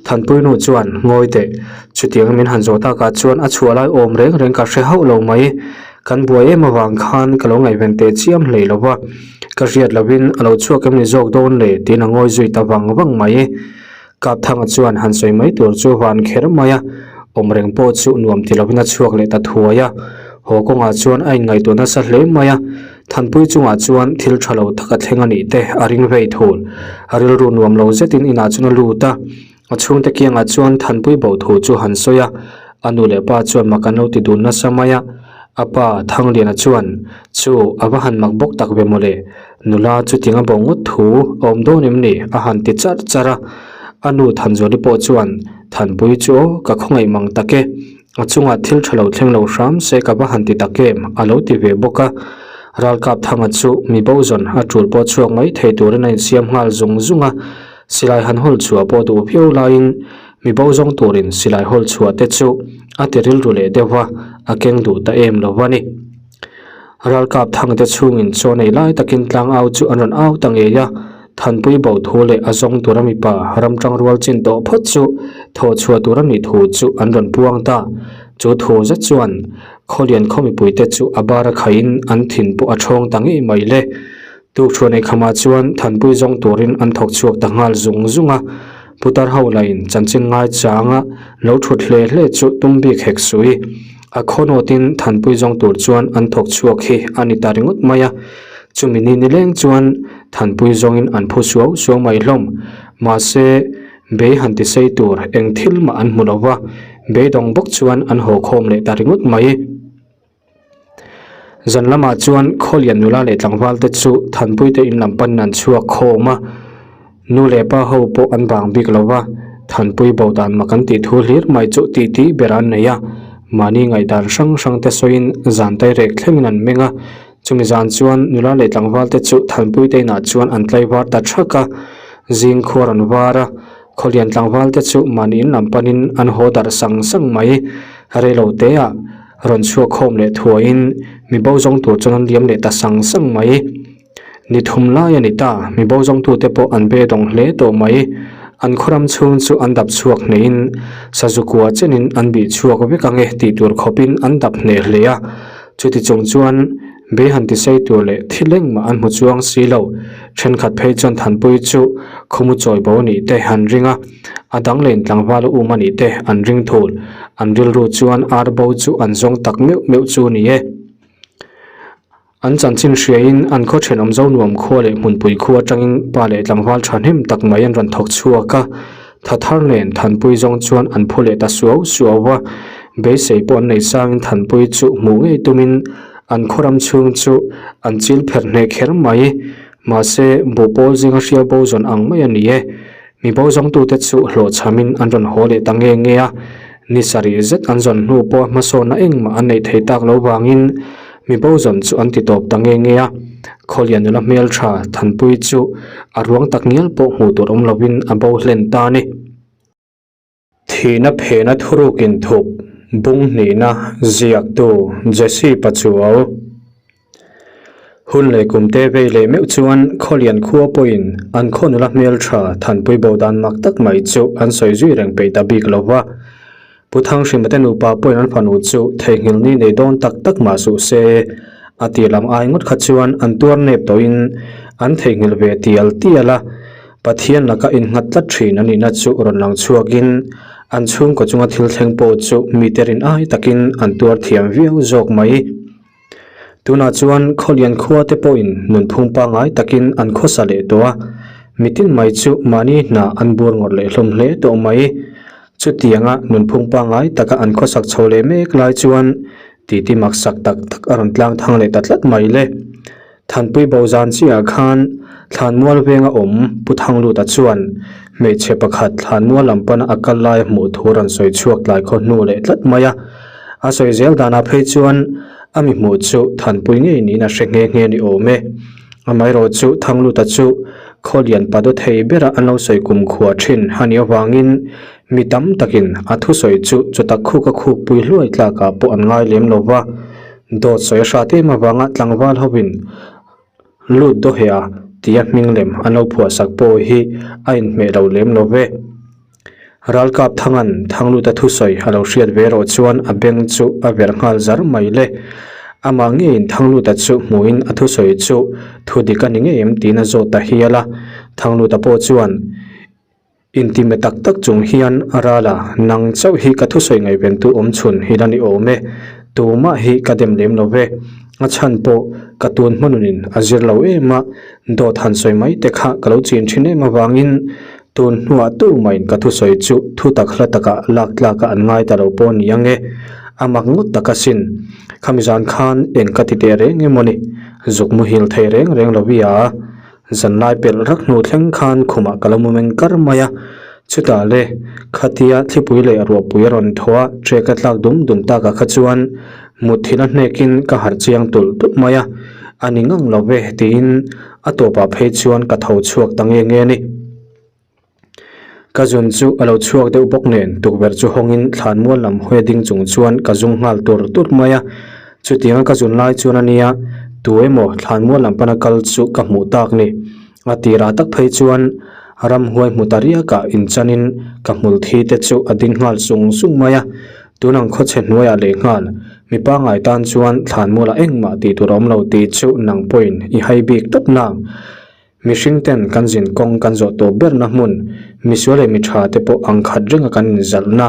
Speaker 1: Thanpui nu chuan, Ngawi teh, chutianga min han zawh takah chuan a chhuah lai awm reng reng ka hre hauh lo mai. Kan buai em avang khan ka lo ngaihven teh chiam hlei lo va, ka hriat lovin a lo chhuak em ni zawk dawn le tiin a ngawi zui ta vang vang mai. Kapthanga chuan han sawi mai tur chu van kher mai a, awm reng pawh chu nuam ti lovin a chhuak leh ta thuai a. Haw kawngah chuan a inngaihtuah nasa hle mai a, Thanpui chungah chuan thil tha lo tak a thleng a nih te a ring vei thul. A rilru nuam lo zetin inah chuan a lut a. A chhungte kiangah chuan Thanpui bo thu chu han sawi a, a nu leh pa chuan mak an lo ti dun nasa mai a. A pa Thangliana chuan, Chu, a va han mak bawk tak ve mawle, nula chuting a bo ngawt thu a awm dawn em ni? a han ti charh charh a. A nu Thanzuali pawh chuan, Thanpui chu aw, ka khawngaih mang tak e, A chungah thil tha lo thleng lo hram se ka va han ti tak em? a lo ti ve bawk a. Ralkapthanga chu mi bo zawn a tul pawh chhuak mai thei turin a insiam nghal zung zung a. Silai han hawl chhuah pawh duh viau laiin mi bo zawng turin silai hawl chhuah te chu a ti rilru leh deuh va, a keng duh ta em lo va ni. Ralkapthanga te chhungin chaw nei lai takin tlangau chu an rawn au ta ngei a. Thanpui bo thu leh a zawng tura mipa ramtang rual chin tawh phawt chu thawh chhuah tur a nih thu chu an rawn puang ta. Chu thu zet chuan Khawlian khaw mipuite chu a bar a khaihin an thin pawh a thawng ta ngei mai le. Tukṭhuan eikhamah chuan Thanpui zawng turin an thawk chhuak ta nghal zung zung a. Putar ho lain chanchin ngaichanga lo thut hle hle chu tum bik hek sui. A khawnawtin Thanpui zawng tur chuan an thawk chhuak hi a ni ta ringawt mai a. Chumi ni nileng chuan Thanpui zawngin an phu suau suau mai hlawm. Mahse, bei han ti sei tur eng thil mah an hmu lo va, beidawng bawk chuan an haw khawm leh ta ringawt mai. Zan lamah chuan Khawlian nula leh tlangval te chu Thanpui te in lam panin an chhuak khawm a. Nu leh pa ho pawh an bang bik lo va, Thanpui bo dan mak an tih thu hlir mai chu tih tih ber an nei a. Mahni ngaihdan hrang hrang te sawiin zan tairek thlengin an meng a. Chumi zan chuan nula leh tlangval te chu Thanpui te inah chuan an tlaivar ta thak a. Zing khuar an var a, Khawlian tlangval te chu mahni in lam panin an haw darh sang sang mai. Reilo teah rawn chhuak khawm leh thuaiin mi bo zawng tur chuan an liam leh ta sang sang mai. Ni thum lai a ni ta, mi bo zawngtute pawh an be dawng hle tawh mai. An khawram chhung chu an dap chhuak hneihin sazu kua chenin an bih chhuak vek ang e tih tur khawpin an dap hneh hle a. Chuti chung chuan bei han tisei tur leh thil engmah an hmu chuang si lo. Thenkhat phei chuan Thanpui chu khawmu chawi bo a nih te an ring a, a dang len tlangval a um a nih te an ring thul. An rilru chuan ar bo chu an zawng tak meuh meuh chu a ni e. An chanchin hriain an khaw thenawm zo nuam khua leh hmunpui khua atangin pa leh tlangval thahnem tak mai an rawn thawk chhuak a, tha thar nen Thanpui zawng chuan an phu leh ta suau suau a, beisei pawh an nei sangin Thanpui chu hmuh ngei tumin an khaw ram chhung chu an chil pherh hneh kher mai. Mahse, buhpawl zinga hriau bo zawn ang mai a ni e. Mi bo zawngtute chu hlawhchhamin an rawn haw leh ta nge nge a, ni sarih zet an zawn hnu pawh hmasawnna engmah an neih thei tak lo vangin mi bo zawn chu an ti tawp ta nge nge a. Khawlian nula hmeltha Thanpui chu a ruang tak ngial pawh hmuh tur awm lovin a bo hlen ta a ni. Thihna phehna thuruk inthup bung hnihna ziaktu Jesse Pachuau. Hun leh kum te vei leh meuh chuan Khawlian khua pawhin an khaw nula hmeltha Thanpui bo dan mak tak mai chu an sawi zui reng peih ta bik lo va. Pu Thanghrima te nupa pawhin an fanu chu theihnghilh ni nei dawn tak tak mah suh se, a tir lam ai ngawt kha chuan an tuar nep tawhin an theihnghilh ve tial tial a. Pathian laka innghat tlat thin a nihna chu rawn lang chhuakin an chhungkaw chunga thil thleng pawh chu mite rin ai takin an tuar thiam viau zawk mai. Tunah chuan Khawlian khua te pawhin nunphung pangngai takin an khawsa leh tawh a, mitin mai chu mahni hna an bur ngawrh leh hlawm hle tawh mai. Chutianga nunphung pangngai taka an khawsak chho leh mek lai chuan titi maksak tak tak a rawn tlang thang leh ta tlat mai le. Thanpui bo zan chiah khan Thlanmual venga awm Pu Thangluta chuan hmeichhe pakhat Thlanmual lam pana a kal lai a hmuh thu rawn sawi chhuak tlai khaw hnu leh tlat mai a. A sawi zel danah phei chuan. A mi hmuh chu Thanpui ngei niin a hre nghe nghe ni awm e. Amaherawhchu Thangluta chu Khawlian pa daw thei bera an lo sawi kumkhua thin a nih avangin mi tam takin a thusawi chu chawtak khuk a khukpui hluai tlakah pawh an ngai lem lo va. Dawt sawi a hrat em avanga tlangval hovin lut dawheh a tia hming lem an lo phuahsak pawh hi a inhmeh lo lem lo ve. Ralkap Thangan Thangluta thusawi a lo hriat ve erawh chuan a beng chu a verh nghal zar mai le. Amah ngeiin Thangluta chu hmuhin a thusawi chu thu dik a ni ngei em tiin a zawt ta hial a. Thangluta pawh chuan intime tak tak chung hian a ral a, Nang chauh hi ka thusawi ngaihventu awm chhun hi la ni awm e. Tumah hi ka dem lem lo ve. A chhan pawh ka tun hmanunin a zir lo em a, dawt han sawi mai te kha ka lo chin thin em avangin Tun hnuah tumahin ka thusawi chu thu tak hla takah lak tlaka an ngai ta lo pawh ni ang e. A mak ngawt tak asin. Khami zan khan eng ka ti teh reng emaw ni? Zuk muhil thei reng reng lo i a. Zanlai pelh rak hnu thleng khan khumah ka lo mu meng kar mai a. Chutah le, khatia thlipui leh ruahpui a rawn thaw a, trek a tlak dum dum takah kha chuan mutthilh a hnekin ka harh chiang tulh tulh mai a. A ni ngang lo ve tiin A tawpah phei chuan ka tho chhuak ta nge nge a ni. Ka zun chu a lo chhuak deuh bawk nen tukverh chu hawngin thlanmual lam hawi a ding chung chuan ka zung nghal tur tur mai a. Chutianga ka zun lai chuan a nia, tu emaw thlanmual lam pana kal chu ka hmuh tak ni. A tirah tak phei chuan ramhuai hmu ta riakah inchanin ka hmul thi te chu a ding nghal sung sung mai a. Tunang khawchhe hnuaiah leh nghal, mi pangngai tan chuan thlanmualah engmah tih tur a awm lo tih chu nang pawhin i hai bik tawp nang. Mihring ten kan zin kawng kan zawh tawp berna hmun, misual leh mi tha te pawh ang khat renga kan inzalhna,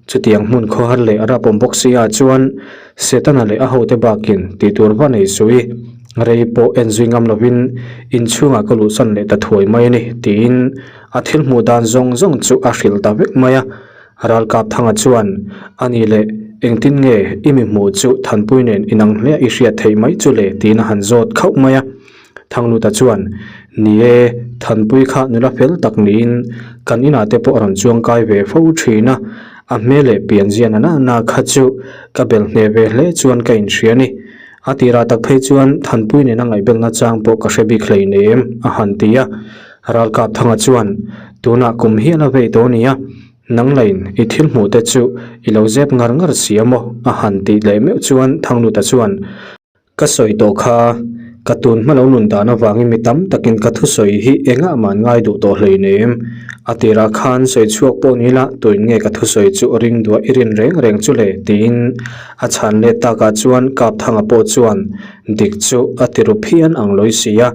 Speaker 1: chutiang hmun khawhar leh rap awm bawk si ah chuan Setana leh a hote bakin tih tur va nei suh i, rei pawh en zui ngam lovin inchhungah ka luhsan leh ta thuai mai a ni tiin a thil hmuh dan zawng zawng chu a hrilh ta vek mai a. Ralkap Thanga chuan, A ni le, engtin nge i mi hmuh chu Thanpui nen inang hle i hriat theih mai chu le? tiin a han zawt khauh mai a. Thangluta chuan, Ni e, Thanpui kha nula fel tak niin kan inah te pawh a rawn chuang kai ve fo thin a, a hmel leh pianzia na na na kha chu ka bel hneh ve hle chuan ka inhria a ni. A tirah tak phei chuan Thanpui nena ngaihbelna chang pawh ka hre bik hleinem, a han ti a. Ralkap Thanga chuan, Tunah kum hian a vei tawh nia, nang lain i thil hmuh te chu i lo zep ngar ngar si a maw? a han tih leh meuh chuan Thangluta chuan, Ka sawi tawh kha, ka tun hma lo nun dan avangin mi tam takin ka thusawi hi engah mah an ngai duh tawh hleinem. A tirah khan sawi chhuak pawh ni la, tuin nge ka thusawi chu ring duah i rin reng reng chu le? tiin a chhan let takah chuan Kapthanga pawh chuan dik chu a ti ru phian ang lawi si a.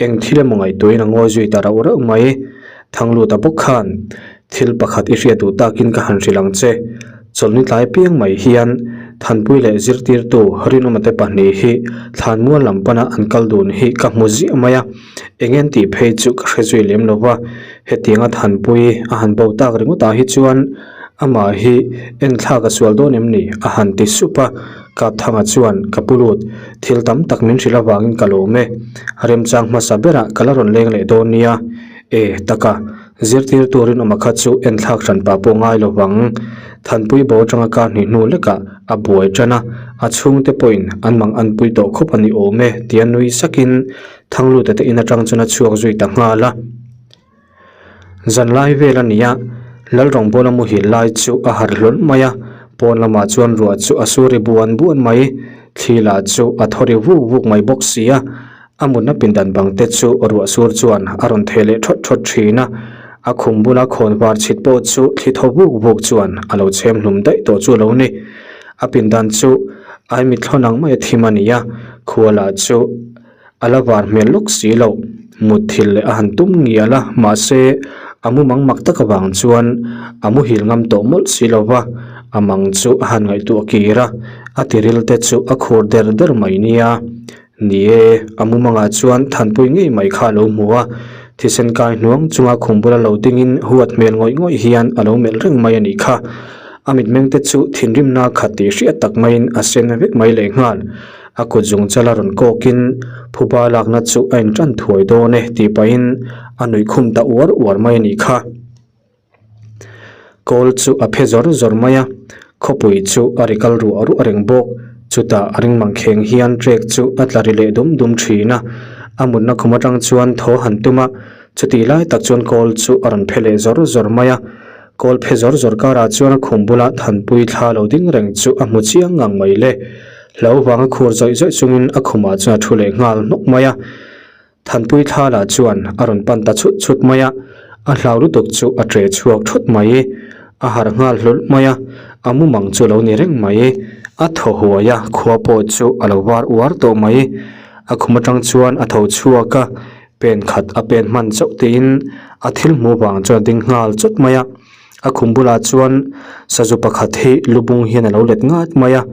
Speaker 1: Eng thil emaw ngaihtuahin a ngawi zui ta rauh rauh mai. Thangluta bawk khan thil pakhat i hriat duh takin ka han hrilh ang che. Chawlhni tlai piang mai hian Thanpui leh zirtirtu Rinawma te pahnih hi thlanmual lam pana an kal dun hi ka hmu ziah mai a. Eng en tih phei chu ka hre zui lem lo va, hetianga Thanpui a han bo tak ringawtah hi chuan amah hi enthlak a sual dawn em ni? a han ti sup a. Kapthanga chuan, Ka pu lut, thil tam tak min hrilh avangin ka lawm e. Remchang hmasa berah ka la rawn leng leh dawn nia. E, taka, zirtir turin awma kha chu enthlak hran pah pawh ngai lo vang. Thanpui bo atanga kar hnih hnu lekah a buai tan a, a chhungte pawhin an mang anpui tawh khawp a ni awm e, tia nui sakin Thangluta te in atang chuan a chhuak zui ta nghal a. Zanlai vel a ni a, Lalrawngbawla muhil lai chu a harh hlawl mai a, pawn lamah chuan ruah chu a sur ri buan buan mai, thli lah chu a thaw ri vuk vuk mai bawk si a, a mutna pindan bang te chu ruah sur chuan a rawn theh leh thawt thawt thin a, a khum bula khawn var chhit pawh chu thli thaw vuk vuk chuan a lo chhem hlum daih tawh chu a lo ni. A pindan chu aimithlawn ang maia thim a ni a, khua lah chu. A la var hmel lawk si lo, mutthilh leh a han tum ngial a, mahse a mumang mak tak avang chuan a muhil ngam tawh mawlh si lo va, a mang chu a han ngaihtuah kir a, a tiril te chu a khur der der mai nia. Ni e, a mumangah chuan thanpui ngei mai kha a lo hmu a, thisen kai hnuang chunga khum bula lo dingin huat hmel ngawih ngawih hian a lo melh reng mai a nih kha. A mitmeng te chu thinrimna khat tih hriat tak maiin a sen vek mai lehnghal. A kut zung chala rawn kawkin phuba lakna chu a intan thuai dawn e tih pahin a nuih khum ta uar uar mai a nih kha. Kawl chu a phe zawr zawr mai a, khawpui chu a ri kal ruah ruah reng bawk. Chutah a ring mangkheng hian trek chu a tla ri leh dum dum thin a, a mutna khum atang chuan thaw han tum a, chutih lai tak chuan kawl chu a rawn phe leh zawr zawr mai a. Kawl phe zawr zawr karah chuan a khum bula Thanpui thla lo ding reng chu a hmu chiang ngang mai le. Hlo vanga khur zawih zawih chungin a khumah chuan a thu leh nghal hnawk mai a. Thanpui thla lah chuan a rawn pan ta chhut chhut mai a, a hlau lutuk chu a ṭe chhuak thut mai. A harh nghal hlulh mai a, a mumang chu a lo ni reng mai. A thaw huai a, khua pawh chu a lo var uar tawh mai. A khum aṭang chuan a tho chhuak a, pen khat a pen hman chauh tiin a thil hmuh vang chuan a ding nghal chawt mai a. A khum bulah chuan sazu pakhat hi lubung hian a lo let ngat mai a,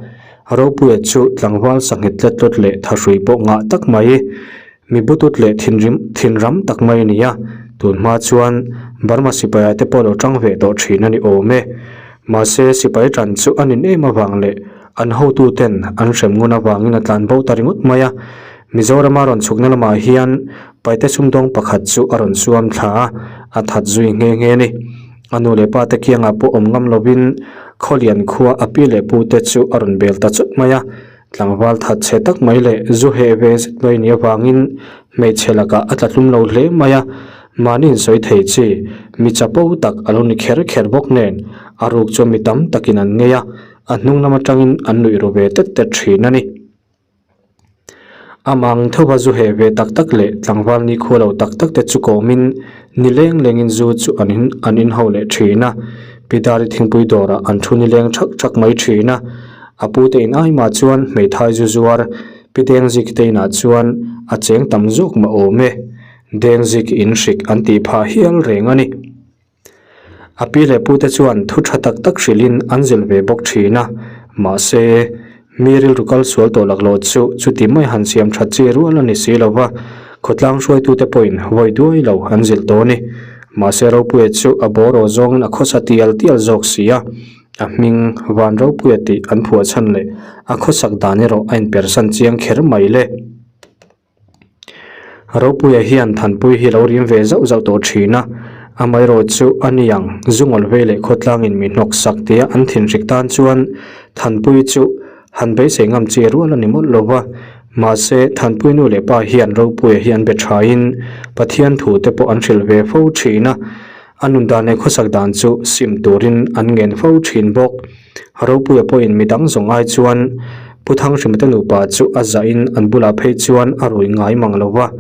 Speaker 1: Ropuia chu tlangval sanghet tlet tlawt leh thahrui pawh ngah tak mai, mi butut leh thinrim thinram tak mai a ni a, tun hma chuan Burma sipai ah te pawh lo tang ve tawh thin a ni awm e. Mahse sipai tan chu a nin em avang leh an hotu ten an hrem ngun avangin a tlan bo ta ringawt mai a, Mizorama rawn chhukna lamah hian Paite sumdawng pakhat chu a rawn suam thla a, a that zui nghe nghe a ni. A nu leh pa te kiangah pawh awm ngam lovin Khawlian khua a pi leh pu te chu a rawn bel ta chut mai a. Tlangval that chhe tak mai leh zu heh ve zet mai ni avangin hmeichhe lakah a tla tlum lo hle mai a. Mahni insawi thei chi, mi chapo tak a lo ni kher kher bawk nen a ruk chuan mi tam takin an ngei a, a hnung lam atangin an nuih ru ve tet tet thin a ni. Amang thova zu heh ve tak tak leh tlangval nikhua lo tak tak te chu kawmin ni leng lengin zu chu an in an inho leh thin a, Pidari thingpui dawrah an thu ni leng thak thak mai thin a, a pute in ai mah chuan hmeithai zu zuar Pi Dengzik te inah chuan a cheng tam zawk mah awm e, Dengzik in hrik an tih phah hial reng a ni. A pi leh pute chuan thu tha tak tak hrilhin an zilh ve bawk thin a, mahse, mi rilru kal sual tawh laklawh chu chuti mai han siam that chi rual a ni si lo va, khawtlang hruaitute pawhin vawi duai lo an zilh tawh a ni. Mahse, Ropuia chu a bawraw zawngin a khawsa tial tial zawk si a, a hming Van Ropuia tih an phuah chhan leh a khawsak dan erawh a inpersan chiang kher mai le. Ropuia hian Thanpui hi lo rim ve zauh zauh tawh thin a, amaherawh chu a ni ang, zungawl vei leh khawtlangin mi hnawk sak tia an thinhrik tan chuan Thanpui chu han beisei ngam chi rual a ni mawlh lo va. Mahse, Thanpui nu leh pa hian Ropuia hi an be thain Pathian thu te pawh an hrilh ve fo thin a, a nun dan leh khawsak dan chu sim turin an ngen fo thin bawk. Ropuia pawhin midang zawng ai chuan Pu Thanghrima te nupa chu a zahin an bulah phei chuan a rui ngai mang lo va,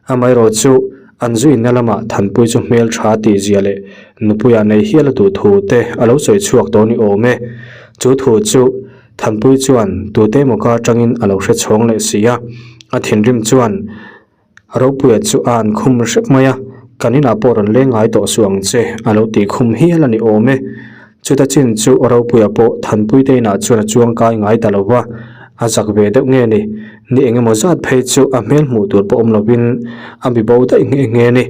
Speaker 1: amaherawh chu an zuinna lamah Thanpui chu hmel tha tih zia leh nupuia nei hial a duh thu te a lo sawi chhuak tawh ni awm e. Chu thu chu Thanpui chuan tute emaw ka atangin a lo hre chhawng leh si a, a thinrim chuan Ropuia chu a an khum hrep mai a, kan inah pawh rawn leng ngai tawh suh ang che, a lo tih khum hial a ni awm e. Chuta chin chu Ropuia pawh Thanpuite inah chuan a chuang kai ngai ta lo va, a zak ve deuh nge ni, ni eng emaw zat phei chu a hmel hmuh tur pawh awm lovin a bi bo daih nghe nghe a ni.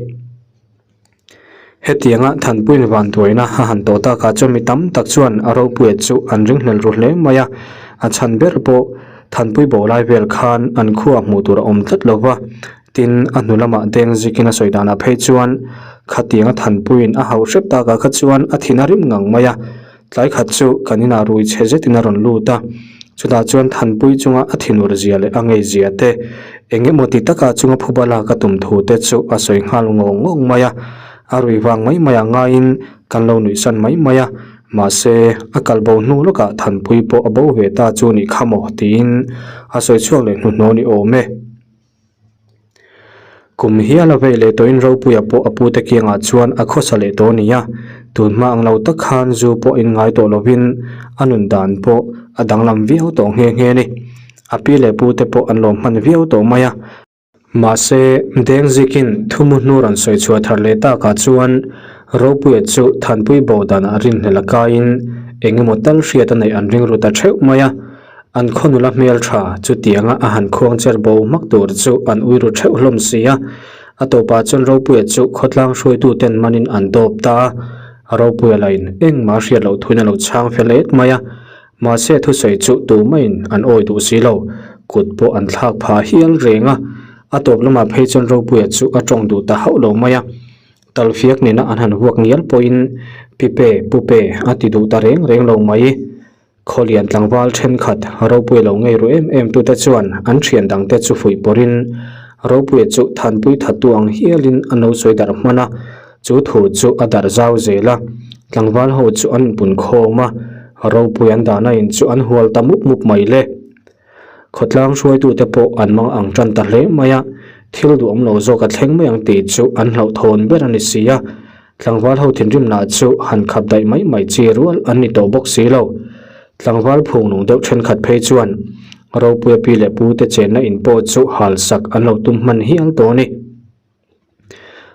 Speaker 1: Hetianga Thanpuiin vanduaina a han tawh takah chuan mi tam tak chuan a ropuia chu an ringhlel ru hle mai a, a chhan ber pawh Thanpui bo lai vel khan an khuaa hmuh tur a awm tlat lo va, tin a hnu lamah Dengzikin a sawi danah phei chuan khatianga Thanpuiin a hauh hrep takah kha chuan a thin a rim ngang mai a. Tlai khat chu kan inah rui chhe zetin a rawn lut a, chutah chuan Thanpui chunga a thinur zia leh a ngei zia te, eng emaw ti taka chunga phuba lak a tum thu te chu a sawi nghal ngawng ngawng mai a. A rui vang mai mai ah ngaiin kan lo nuihsan mai mai a, mahse a kal bo hnu lawkah Thanpui pawh a bo ve ta chu nih kha maw tiin a sawi chhuak leh hnuhnawh ni awm e. Kum hial a vei leh tawhin Ropuia pawh a pute kiangah chuan a khawsa leh tawh a ni a, tun hma ang lo tak khan zu pawh in ngai tawh lovin a nun dan pawh a danglam viau tawh nghe nghe a ni. A pi leh pute pawh an lawm hman viau tawh mai a. Mahse, Dengzikin thumu hnu rawn sawi chhuah thar leh takah chuan Ropuia chu Thanpui bo danah rinhlelh a kaiin eng emaw tal hriat a neih an ring ru ta theuh mai a. An khaw nula hmel tha chutianga a han khuang cher bo hmak tur chu an ui ru theuh hlawm si a. A tawpah chuan Ropuia chu khawtlang hruaituten manin an dawp ta a. Ropuia lain engmah hriat loh thuin a lo chhang fel et mai a. Mahse thusawi chu tumaiin an awi duh si lo. Kut pawh an thlak phah hial reng a. A tawp lamah phei chuan Ropuia chu a tawng duh ta hauh lo mai a. Talfiak nena an han vuak ngial pawhin Pipe, Pupe a ti duh ta reng reng lo mai. Khawlian tlangval thenkhat Ropuia lo ngei ru em em tute chuan an thian dangte chu fuih pawrhin Ropuia chu thanpui thattu ang hialin an lo sawi darh hman a, chu thu chu a darh zau zel a. Tlangval ho chu an inpun khawm a, Ropuia an dahna in chu an hual ta mup mup mai le. Khawtlang hruaitute pawh an mang ang tan ta hle mai a, thil duhawm lo zawk a thleng mai ang tih chu an hlauhthawn ber a ni si a. Tlangval ho thinrim lah chu han khap daih mai mai chi rual an ni tawh bawk si lo. Tlangval phung nung deuh thenkhat phei chuan Ropuia pi leh pu te chenna in pawh chu hal sak an lo tum hman hial tawh a ni.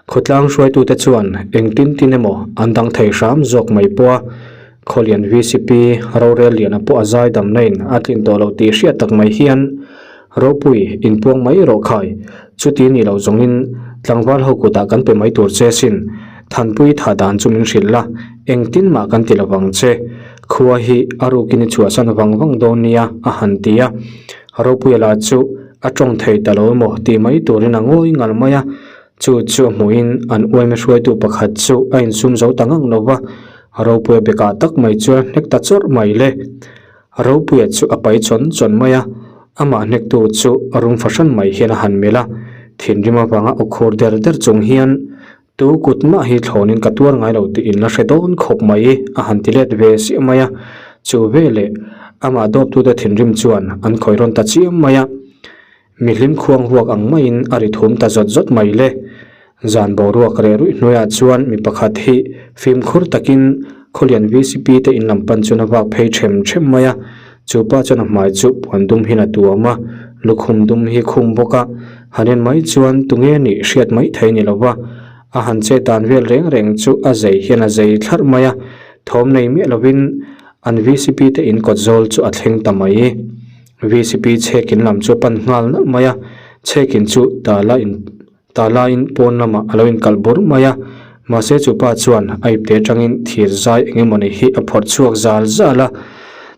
Speaker 1: Khawtlang hruaitute chuan engtin tin emaw an dang thei hram zawk mai pawh a, Khawlian VCP rorel liana pawh a zai damna in a tlin tawh lo tih hriat tak mai hian Ropui inpuang mai rawh khai, chuti ni lo zawngin tlangval ho kutah kan pe mai tur che sin, Thanpui tha dan chu min hrilh la, engtin mah kan ti lovang che, khua hi a rukin i chhuahsan vang vang dawn nia a han ti a, Ropuia lah chu a tawng thei ta lo emaw tih mai turin a ngawi ngal mai a, chu chu a hmuhin an uaime hruaitu pakhat chu a insum zo ta ngang lo va, Ropuia bekah tak mai chuan hnek ta chawrh mai le. Ropuia chu a pai chawn chawn mai a, amah hnektu chu a rum fahran mai hian a han melh a, thinrim avanga aw khur der der chung hian, Tu kut mah hi thlawnin ka tuar ngai lo tih in la hre dawn khawp mai a han ti let ve siah mai a, chu veleh amah dawptute thinrim chuan an khawih rawn ta chiam mai a. Mi hlim khuang huak ang maiin a ri thum ta zawt zawt mai le. Zan boruak reh ruih hnuaiah chuan mi pakhat hi fimkhur takin Khawlian VCP te in lam pan chuan a vak phei them them mai a. Chu pa chuan a hmai chu puan dum hian a tuam a, lukhum dum hi khum bawk a. Han en mai chuan tunge nih hriat mai thei ni lova. A han chet dan vel reng reng chu a zei hian a zei thlarh mai a. Thawm nei miah lovin an VCP te in kawt zawl chu a thleng ta mai. VCP chhekin lam chu a pan nghal nalh mai a, chhekin chu tala in tala in pawn lamah a lo inkalh bur mai a, mahse chu pa chuan a ipte atangin thir zai eng emawni hi a phawrh chhuak zal zal a,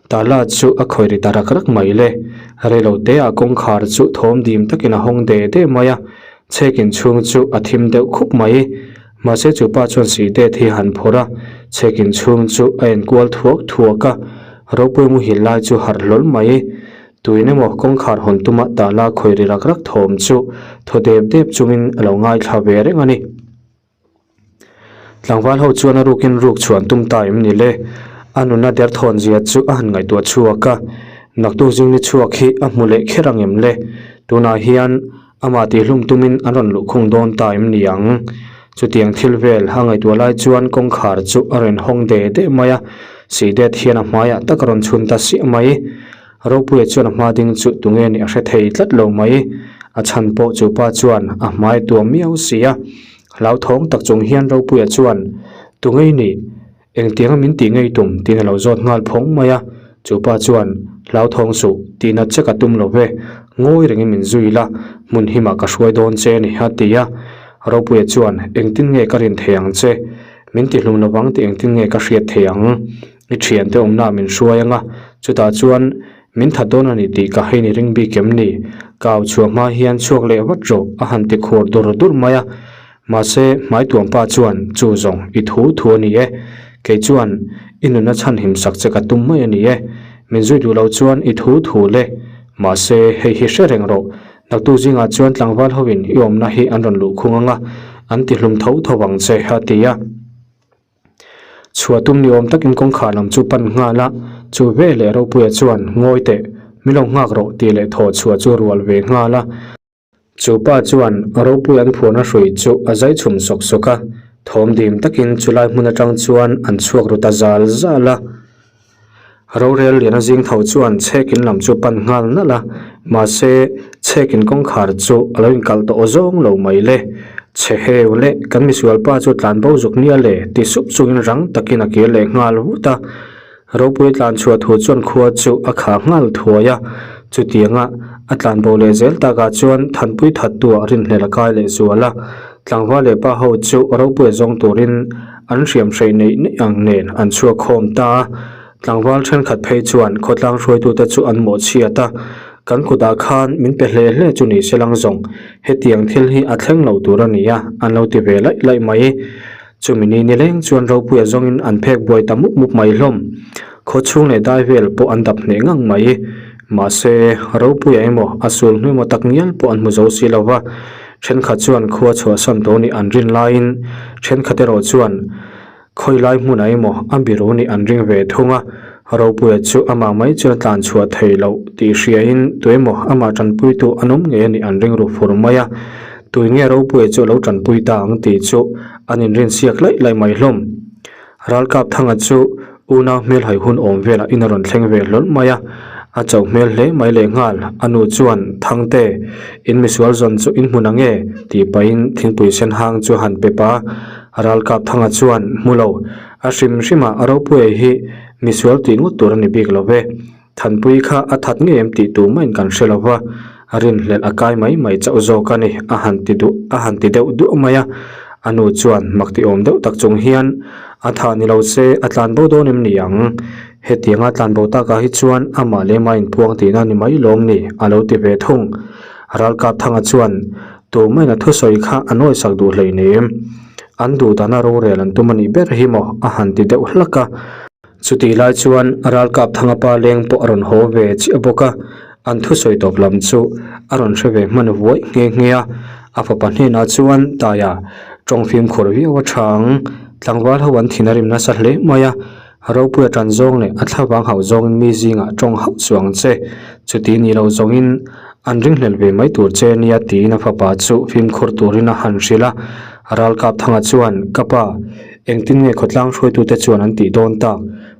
Speaker 1: tala chu a khawi ri ta rak rak mai le, reilo te ah kawngkhar chu thawm dim takin a hawng de de mai a, chhekin chhung chu a thim deuh khup mai. Mahse chu pa chuan sihdet hi han phawrh a, chhekin chhung chu a enkual thuak thuak a, ropui muhil lai chu harh hlawl mai. Tuin emaw kawngkhar hawn tuma tala khawi ri rak rak thawm chu thaw dep dep chungin a lo ngaithla ve reng a ni. Tlangval ho chuan a rukin ruk chhuan tum ta em ni le? A nuna derthawn zia chu a han ngaihtuah chhuak a, naktuk zingni chhuak hi a hmu leh kher ang em le? Tunah hian Amah tihhlum tumin an rawn luhkhung dawn ta em ni ang? Chutiang thil vel a ngaihtuah lai chuan kawngkhar chu a rawn hawng de de mai a, Sihdet hian a hmaiah tak a rawn chhun ta siah mai. Ropuia chuan a hma ding chu tunge nih a hre thei tlat lo mai. A chhan pawh chu pa chuan a hmai tuam miau si a. Hlauthawng tak chung hian Ropuia chuan, Tunge i nih? Engtianga min tih ngei tum tiin a lo zawt nghal phawng mai a, chu pa chuan, Hlauthawng suh, tihna che ka tum lo ve, ngawi rengin min zui la, hmun himah ka hruai dawn che a ni, a ti a. Ropuia chuan, Engtin nge ka rin thei ang che? Min tihlum lovang tih engtin nge ka hriat thei ang? I thiante awmnaah min hruai ang a, chutah chuan min that dawn a ni tih ka hein i ring bik em ni? Ka au chhuah hma hian chhuak leh vat rawh, a han ti khur dur dur mai a. Mahse, hmaituampa chuan chu zawng i thu thu a ni e. Kei chuan i nuna chhanhim sak che ka tum mai a ni e. Min zui duh lo chuan i thu thu le. Mahse, hei hi hre reng rawh. Naktuk zingah chuan tlangval hoin i awmna hi an rawn luh khung ang a, an ti hlum tho tho ang che, a ti a. Chhuah tum ni awm takin kawngkhar lam chu pan nghal a, chu veleh Ropuia chuan, Ngawi teh, min lo nghak rawh tih leh thaw chhuah chu rual ve nghal a. Chu pa chuan ropui an phuarna hrui chu a zai chhum sawk sawk a, thawm dim takin chulai hmun atang chuan an chhuak ru ta zal zal a. Rorel liana zing tho chuan chhekin lam chu pan nghal nalh a, mahse chhekin kawngkhar chu a lo inkalh tawh zawng lo mai le. Chhe heu leh kan misual pa chu tlan bo zuk nia le ti sup chungin rang takin a kir leh nghal vut a. Ropui tlan chhuah thu chuan khua chu a kha nghal thuai a, chutianga a tlan bo leh zel takah chuan Thanpui thattuah rinhlel a kai leh zual a, tlangval leh pa ho chu Ropuia zawng turin an hriam hreih neih neih ang nen an chhuak khawm ta a, tlangval thenkhat phei chuan khawtlang hruaitute chu an mawhchhiat a, kan kutah khan min pe hle hle chu ni se lang zawng, hetiang thil hi a thleng lo tur a ni a, an lo ti ve laih laih mai. Chumi ni nileng chuan Ropuia zawngin an phek buai ta mup mup mai hlawm. Khaw chhung leh dai vel pawh an dap hneh ngang mai. Mahse, Ropuia emaw a sul hnu emaw tak ngial pawh an hmu zo si lo va, thenkhat chuan khua chhuahsan tawh nih an rin laiin thenkhat erawh chuan khawi lai hmunah emaw a biru nih an ring ve thung a. Ropuia chu amah mai chuan a tlan chhuah thei loh tih hriain tuemaw amah tanpuitu an awm ngei a nih an ring ru fur mai a. Tui nge Ropuia chu a lo tanpui ta ang tih chu an inrinsiak laih laih mai hlawm. Ralkap Thanga chu unau hmel hai hun awm velah in a rawn thleng ve hlawl mai a, a chauh hmel hle mai leh nghal. A nu chuan, Thangte, in misual zawn chu in hmun ang e, tih pahin thingpui sen hang chu a han pe pa. Ralkap Thanga chuan, Hmu lo, a hrim hrimah a ropuia hi misual tih ngawt tur a ni bik lo ve. Thanpui kha a that ngei em tih tu mahin kan hre lo va, a rinhlelh a kai mai mai chauh zawk a ni, a han ti duh, a han ti deuh duah mai a. A nu chuan mak ti awm deuh tak chung hian, A thah ni lo se, a tlan bo dawn em ni ang? Hetianga tlan bo takah hi chuan amah leh mah inpuang tihna ni mai lawm ni, a lo ti ve thung. Ralkap Thanga chuan, Tu mahin a thusawi kha a nawisak duh hleinem. An duh dana rorel an tum a nih ber hi maw? a han ti deuh hlak a. Chutih lai chuan ralkap Thangapa leng pawh a rawn haw ve chiah bawk a, an thusawi tawp lam chu a rawn hre ve hman vuai nghe nghe a. A fapa hnenah chuan, Taia, tawng fimkhur viau a tha ang, tlangval ho an thin a rim nasa hle mai a, Ropuia tan zawng leh a thlavang hauh zawngin mi zingah tawng hauh chu ang che, chuti ni lo zawngin an ringhlel ve mai tur che nia tiin a fapa chu fimkhur turin a han hrilh a. Ralkap Thanga chuan, Ka pa, Engtin nge khawtlang hruaitute chuan an tih dawn tak?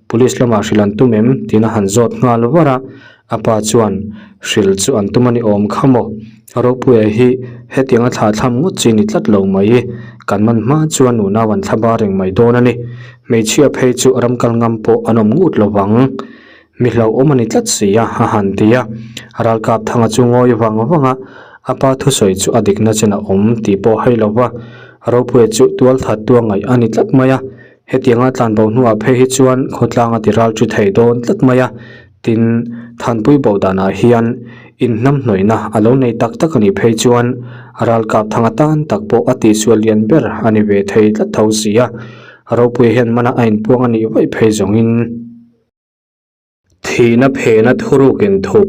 Speaker 1: Police lamah hrilh an tum em? tiin a han zawt nghal var a. A pa chuan, Hrilh chu an tum a ni awm kha maw? Ropuia hi hetianga thlah thlam ngawt chi ni tlat lo mai. Kan man hma chuan nunau an thla bar reng mai dawn a ni. Hmeichhia phei chu ram kal ngam pawh an awm ngut lo vang. Mi hlauhawm a ni tlat si a, a han ti a. Ralkap Thanga chu ngawi vang vang a, a pa thusawi chu a dikna chen a awm tih pawh hai lo va. Ropuia chu tual that tua ngaih a ni tlat mai a, hetianga tlanbo hnuah phei hi chuan khawtlang a ti ral ṭi thei dawn tlat mai a. Tin, Thanpui bo danah hian inhnamhnawihna a lo nei tak tak a nih phei chuan Ralkap Thanga tan tak pawh a tihsual lian ber a ni ve thei tlat tho si a. Ropuia hian mana a inpuang a nih vaih phei zawngin. Thihna phehna thuruk inthup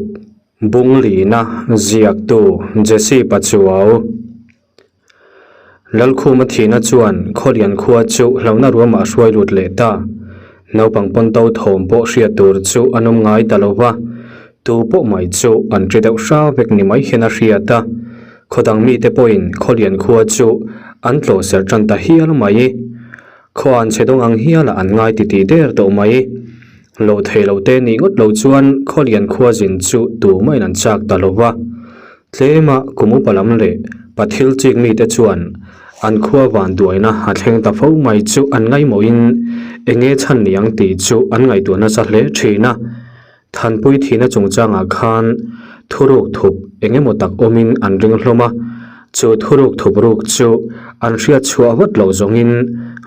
Speaker 1: Bunglina ziaktu Jesse Pachuau. Lalkhuma thihna chuan Khawlian khua chu hlauhna ruamah a hruai lut leh ta. Naupang pawnto thawm pawh hriat tur chu an awm ngai ta lo va, tu pawh mai chu an ṭi deuh hra vek ni mai hian a hriat a. Khawdang mite pawhin Khawlian khua chu an tlawh serh ṭan ta hial mai. Khaw an chhe dawng ang hiala an ngai titih der tawh mai. Loh theih loh te nih ngawt lo chuan Khawlian khua zin chu tumah in an chak ta lo va. Tlema kum upa lam leh pathil chik mite chuan an khua van duaina a thleng ta fo mai chu an ngaihmawhin enge chhan ni ang tih chu an ngaihtuah nasa hle thin a. Thanpui thihna chungchangah khan thuruk thup eng emaw tak awmin an ring hlawm a, chu thuruk thup ruk chu an hriat chhuah vat loh zawngin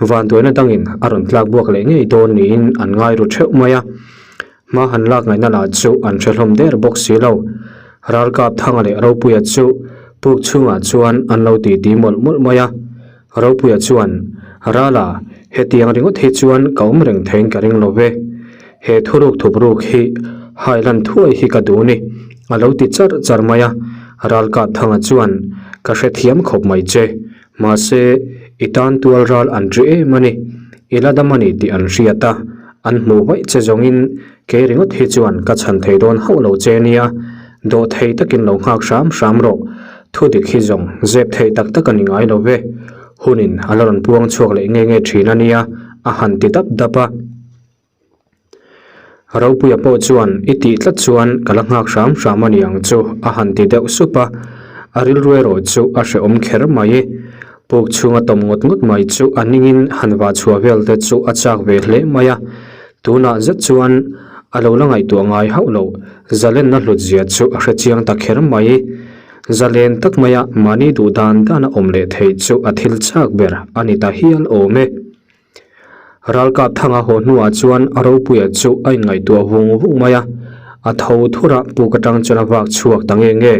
Speaker 1: vanduaina dangin a rawn tlak buak leh ngei dawn niin an ngai ru theuh mai a. Hma han lak ngaihna lah chu an hre hlawm der bawk si lo. Ralkap Thanga leh Ropuia chu puk chhungah chuan an lo titi mawlh mawlh mai a. Ropuia chuan, Rala, hetiang ringawt hi chuan ka awm reng theiin ka ring lo ve. He thuruk thup ruk hi hai lan thuai hi ka duh ni, a lo ti char char mai a. Ralkap Thanga chuan, Ka hrethiam khawp mai che. Mahse, i tan tual ral an ri em a ni. I la dam a ni tih an hriat a, an hmuh vaih che zawngin kei ringawt hi chuan ka chhan thei dawn hauh lo che nia. Dawh thei takin lo nghak hram hram rawh. Thu dik hi zawng zep thei tak tak a ni ngai lo ve. Hunin a la rawn puang chhuak leh nge nge thin a nia, a han ti dap dap a. Ropuia pawh chuan i tih tlat chuan ka la nghak hram hram a ni ang chu a han ti deuh sup a. A rilru erawh chu a hrehawm kher mai. Puk chhunga tawm ngawt ngawt mai chu a ningin han vah chhuah vel te chu a chak ve hle mai a. Tunah zet chuan a lo la ngaihtuah ngai hauh loh, zalenna hlut zia chu a hre chiang ta kher mai. Zalen tak maia mahni duh dan dan a awm leh theih chu a thil chak ber a ni ta hial awm e. Ralkap Thanga haw hnuah chuan a ropuia chu a inngaihtuah vung vung mai a, a tho thur a puk atang chuan a vak chhuak ta nge nge.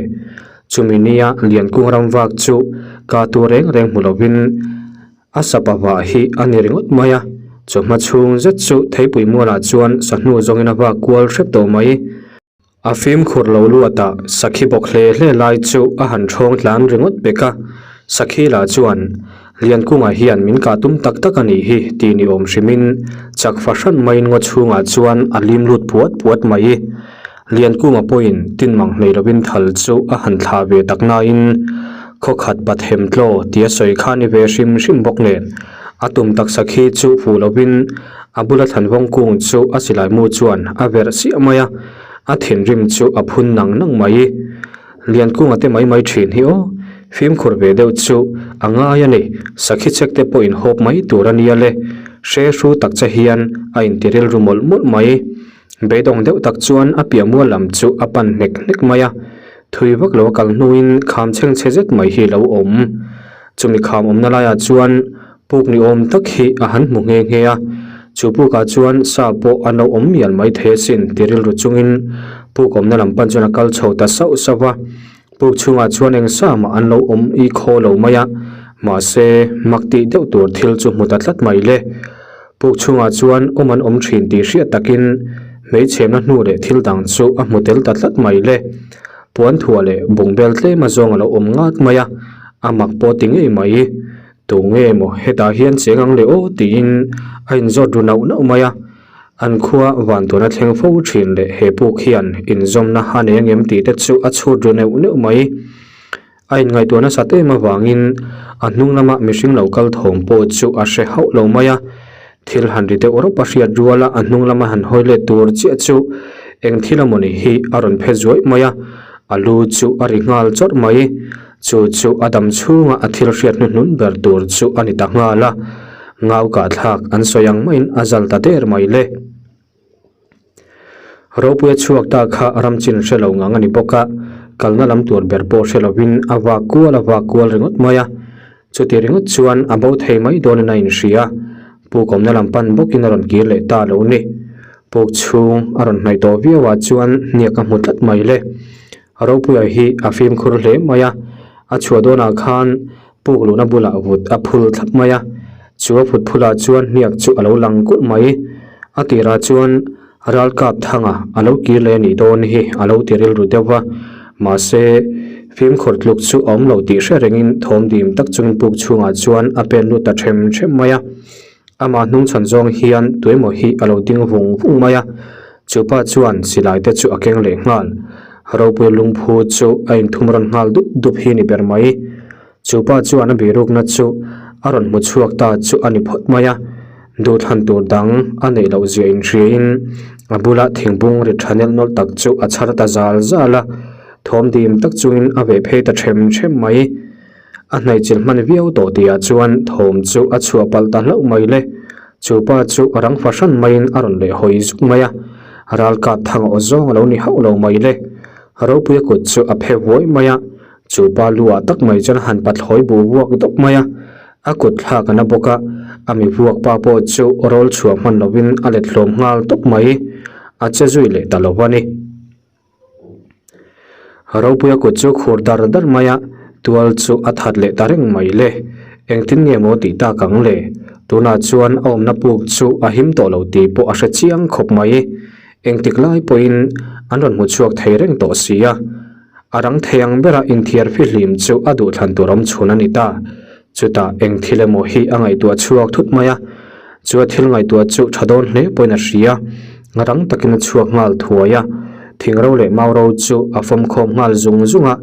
Speaker 1: Chumi nia Liankung ram vak chu ka tur reng reng hmu lovin, A sapa vah hi a ni ringawt mai a. Chawhma chhung zet chu theipui mualah chuan sahnu zawngin a vak kual hrep tawh mai. A fimkhur lo luatah sakhi bawk hle hle lai chu a han ṭhawng tlan ringawt pek a, sakhi lah chuan Liankungah hian min kah tum tak tak a nih hi tih ni awm hrimin chak fahran maiin ngaw chhungah chuan a lim lut puat puat mai. Liankunga pawhin tin mang hlei lovin thal chu a han thlah ve tak nain khawkhat pathem tlaw tia sawi kha ni ve hrim hrim bawk nen a tum tak sakhi chu fuh lovin a bula thlanvawng kung chu a silai mu chuan a verh siah mai a, a thinrim chu a phun nang nang mai. Liankunga te mai mai thin hi aw, fimkhur ve deuh chu a ngai a ni, sakhi chek te pawh inhawp mai tur a nia le, hre hru tak che hian a inti rilru mawlh mawlh mai. Beidawng deuh tak chuan a piah mual lam chu a pan hnek hnek mai a, thui vak lo a kal hnuin kham chhengchhe zet mai hi a lo awm. Chumi kham awmna laiah chuan Puk ni awm tak hi a han hmu nghe nghe a, chu pukah chuan sa pawh an lo awm mial mai thei asin ti rilru chungin puk awmna lam pan chuan a kal chho ta sauh sauh va. Puk chhungah chuan eng sa mah an lo awm i khaw lo mai a, mahse mak tih deuh tur thil chu hmu ta tlat mai le. Puk chhungah chuan awm an awm thin tih hriat takin hmeichhemna hnu leh thil dang chu a hmu tel ta tlat mai le. Puan thuah leh bungbel tlem azawng a lo awm ngat mai a, a mak pawh ti ngei mai. Tu nge maw hetah hian cheng ang le aw tiin a inzawt ru nauh nauh mai a, an khua vantuan a thleng fo thin leh he puk hian inzawmna a nei angem tih te chu a chhut ru neuh neuh mai. A inngaihtuah nasat em avangin a hnung lama mihring lo kal thawm pawh chu a hre hauh lo mai a, thil han ri deuh rawp a hriat ruala a hnung lama han hawi let tur chiah chu eng thil amawni hi a rawn phe zuaih mai a, a lu chu a ri nghal chawrh mai. Chu chu a dam chhunga a thil hriat hnuhnun ber tur chu a ni ta nghal a, ngau kah thlak an sawi ang maiin a zal ta der mai le. Ropuia chhuak ta kha ramchin hre lo ngang a ni bawk a, kalna lam tur ber pawh hre lovin a vak kual a vak kual ringawt mai a, chuti ringawt chuan a bo thei mai dawnin a inhria. Puk awmna lam pan bawkin a rawn kir leh ta lo ni. Puk chhung a rawn hnaih tawh viau ah chuan hniak a hmu tlat mai le. Ropuia hi a fimkhur hle mai a, a chhuah dawnah khan puk luhna bulah vut a phul thlap mai a, chu a vut phulah chuan hniak chu a lo lang kulh mai. A tirah chuan Ralkap Thanga a lo kir leh a nih dawn hi a lo ti rilru deuh va, mahse fimkhur tluk chu a awm lo tih hre rengin thawm dim tak chungin puk chhungah chuan a pen lut ta them them mai a. Amah hnungchhawn zawng hian tuemaw hi a lo ding vung vung mai a, chupa chuan silai te chu a keng leh nghal. Ropui lungphu chu a inthum rawn nghal dup dup hi ni ber mai. Chupa chuan a birukna chu a rawn hmu chhuak ta chu a ni phawt mai a, duhthlan tur dang a neih loh zia inhriain a bula thingbung ri tha nelh nawlh tak chu a chhar ta zal zal a, thawm dim tak chungin a veh phei ta them them mai. A hnaihchilh hman viau tawh tihah chuan thawm chu a chhuah palh ta hlauh mai le. Chu pa chu rang fahran maiin a rawn leh hawi zuk mai a, ralkap thang aw zawng a lo ni hauh lo mai le. Ropuia kut chu a phe vuai mai a, chu pa lu ah tak mai chuan a han pathlawi bu vuak dawp mai a, a kut thlak a na bawk a, a mi vuak pa pawh chu rawl chhuah hman lovin a let hlawm nghal tawp mai, a che zui leh ta lo a ni. Ropuia kut chu khur dar dar mai a, tual chu a that leh ta reng mai le. Engtin nge maw tih tak ang le? Tunah chuan a awmna puk chu a him tawh lo tih pawh a hre chiang khawp mai. Engtik lai pawhin an rawn hmu chhuak thei reng tawh si a. A rang thei ang bera inthiar fihlim chu a duhthlan tur awm chhun a ni ta. Chutah eng thil emaw hi a ngaihtuah chhuak thut mai a, chu a thil ngaihtuah chu tha dawn hle pawhin a hria. Rang takin a chhuak nghal thuai a, thingro leh mauro chu a fawm khawm nghal zung zung a,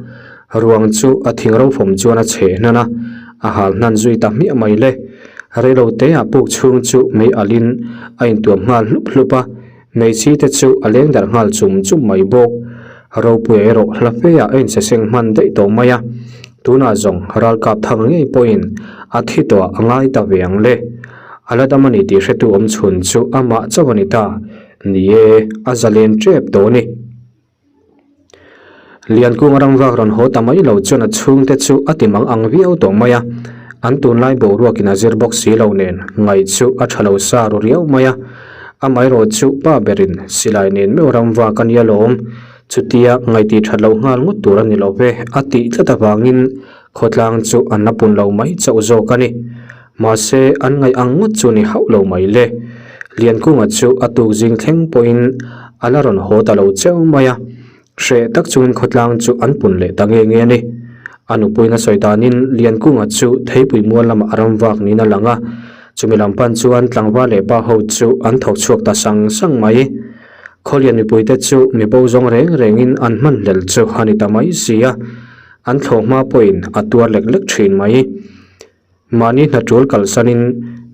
Speaker 1: ruang chu a thingro fawm chuan a chhe hnan a, a hal hnan zui ta hmiah mai le. Reilo teah puk chhung chu mei alhin a intuam nghal hlup hlup a, Hmeichhi te chu a leng darh nghal chum chum mai bawk. Ropuia erawh hla feah a inseseng hman daih tawh mai a, tunah zawng ralkap thang ngei pawhin a thi tawh a ngai ta ve ang le. A la dam a ni tih hretu awm chhun chu amah chauh a ni ta. Ni e, a zalen tep tawh a ni. Liankunga ramvak rawn haw ta mai lo chuan a chhungte chu a ti mang ang viau tawh mai a, an tunlai boruakin a zir bawk si lo nen ngaih chu a tha lo sa ru riau mai a. Amaherawh chu pa berin silai nen meuh ramvak a nia lawm, chutia ngaih tih that loh nghal ngawt tur a ni lo ve a tih tlat avangin khawtlang chu an la pun lo mai chauh zawk a ni. Mahse, an ngaih ang ngawt chu ni hauh lo mai le. Liankunga chu a tuk zing thleng pawhin a la rawn haw ta lo cheu mai a. Hreh tak chungin khawtlang chu an pun leh ta nge nge a ni. A nupuiin a sawi danin Liankunga chu theipui mual lamah a ram vak niin a lang a. Chumi lam pan chuan tlangval leh pa ho chu an thawk chhuak ta sang sang mai. Khawlian mipuite chu mi bo zawng reng rengin an hman hlel chu a ni ta mai si a. An thlawh hma pawhin a tuar lek lek thin mai. Mahni hna tul kalsanin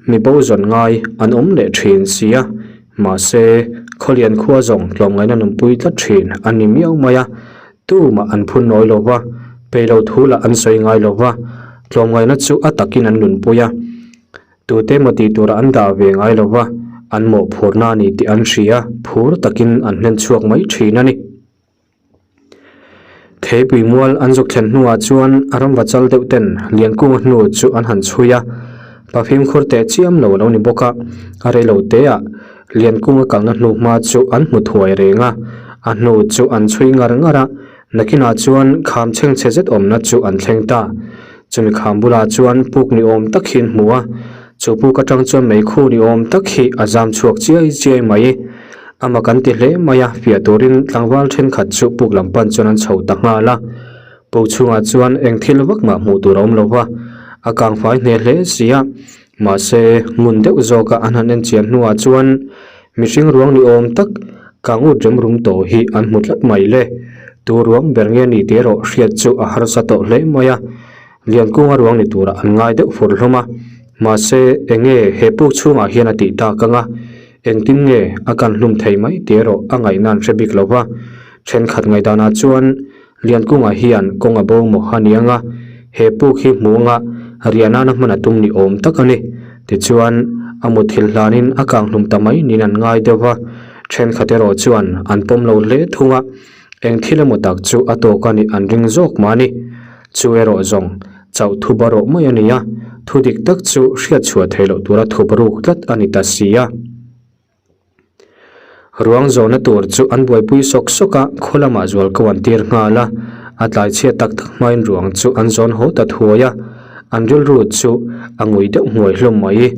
Speaker 1: mi bo zawn ngai an awm leh thin si a, mahse Khawlian khua zawng tlawmngaihna nunpui tlat thin an ni miau mai a, tumah an phun nawi lo va, pei lo thu lah an sawi ngai lo va, tlawmngaihna chu a takin an nunpui a, tute emaw tih turah an dah ve ngai lo va, an mawhphurna a ni tih an hria, phur takin an hlen chhuak mai thin a ni. Theipui mual an zuk thlen hnuah chuan a ramva chal deuh ten Liankunga hnu chu an han chhui a, pa fimkhur teh chiam lo a lo ni bawk a, a rei lo te ah Liankunga kalna hnu hma chu an hmu thuai reng a, a hnu chu an chhui ngar ngar a, nakinah chuan kham chhengchhe zet awmna chu an thleng ta. Chumi kham bulah chuan puk ni awm tak hi an hmu a, chu puk atang chuan meikhu ni awm tak hi a zam chhuak chiai chiai mai. Ama kan ti hle mai a, fiah turin tlangval thenkhat chu puk lam pan chuan an chho ta nghal a. Puk chhungah chuan eng thil vak mah hmuh tur a awm lo va, a kangfai hneh hle si a. Mahse, ngun deuh zawka an han en chian hnuah chuan mihring ruang ni awm tak kang ut rem rum tawh hi an hmu tlat mai le. Tu ruang ber nge ni tih erawh hriat chu a harsa tawh hle mai a. Liankunga ruang ni turah an ngai deuh fur hlawm a, mahse eng nge he puk chhungah hian a tih tak ang a, engtin nge a kan hlum thei mai tih erawh a ngaihna an hre bik lo va. Thenkhat ngaihdanah chuan Liankunga hian kawng a bo maw a ni ang a, he puk hi hmu anga riah nana hman a tum ni awm tak a ni. Tichuan, a muthilh hlanin a kang hlum ta mai niin an ngai deuh va, thenkhat erawh chuan an pawm lo hle thung a. Eng thil emaw tak chu a tawk a nih an ring zawk mah a ni. Chu erawh zawng chauh thup a rawh mai a ni a, thu dik tak chu hriat chhuah theih loh tura thup ruk tlat a ni ta si a. Ruang zawhna tur chu an buaipui sawk sawk a, khaw lamah zual ko an tir nghal a, a tlai chhiat tak tak hmain ruang chu an zawn haw ta thuai a, an rilru chu a ngui deuh hmuai hlawm mai.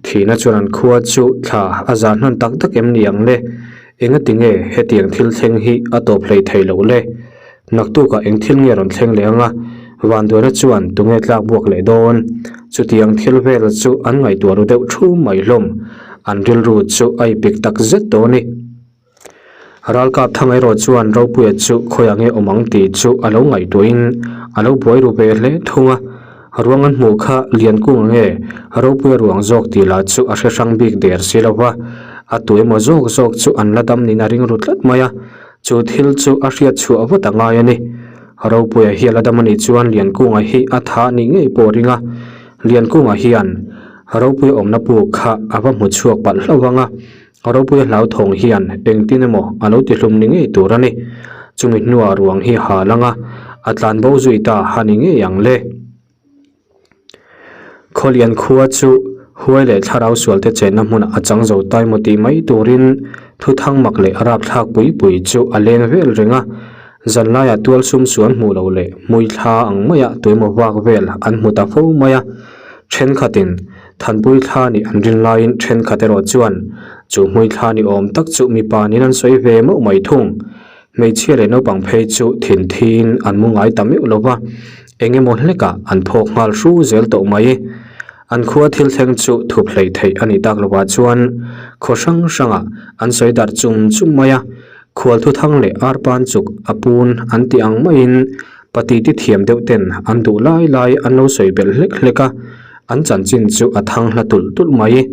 Speaker 1: Thihna chuan an khua chu thla a zah hnan tak tak em ni ang le? Engati nge hetiang thil thleng hi a tawp hlei thei loh le? Naktukah eng thil nge rawn thleng leh anga Vanduaina chuan tunge tlak buak leh dawn? Chutiang thil vel chu an ngaihtuah ru deuh thu mai hlawm. An rilru chu a ipik tak zet tawh a ni. Ralkap thang erawh chuan Ropuia chu khawiah nge awm ang tih chu a lo ngaihtuahin a lo buai ru ve hle thung a. Ruang an hmuh kha Liankunga nge Ropuia ruang zawk tih lah chu a hre hrang bik der si lo va, a tu emaw zawk zawk chu an la dam niin a ring ru tlat mai a, chu thil chu a hriat chhuah vat a ngai a ni. Ropuia hi a la dam a nih chuan Liankunga hi a tha nih ngei pawh a ring a, Liankunga hian Ropuia awmna puk kha a va hmu chhuak palh hlauh ang a, Ropuia hlauthawng hian engtin emaw a lo tihlum ni ngei tur a ni. Chumi hnuah ruang hi hal anga a tlan bo zui ta ha ni ngei ang le. Khawlian khua chu huai leh thlarau sualte chenna hmunah a chang zo tai maw tih mai turin thuthang mak leh rapthlak pui pui chu a leng vel reng a. Zanlaiah tual sum suan hmuh loh leh hmui thla ang maia tuemaw vak vel an hmu ta fo mai a. Thenkhatin Thanpui thla nih an rin laiin thenkhat erawh chuan chu hmui thla ni awm tak chu mipa niin an sawi ve mauh mai thung. Hmeichhia leh naupang phei chu thinthiin an mu ngai ta meuh lo va, eng emaw hlekah an phawk nghal hru zel tawh mai. An khua thil thleng chu thup hleih theih a nih tak lovah chuan khaw hrang hrangah an sawi darh chum chum mai a, khual thuthang leh arpan chuk a pun an tih ang maiin Pati ti thiam deuh ten an duh lai lai an lo sawi belh hlek hlek a, an chanchin chu a thang hla tulh tulh mai.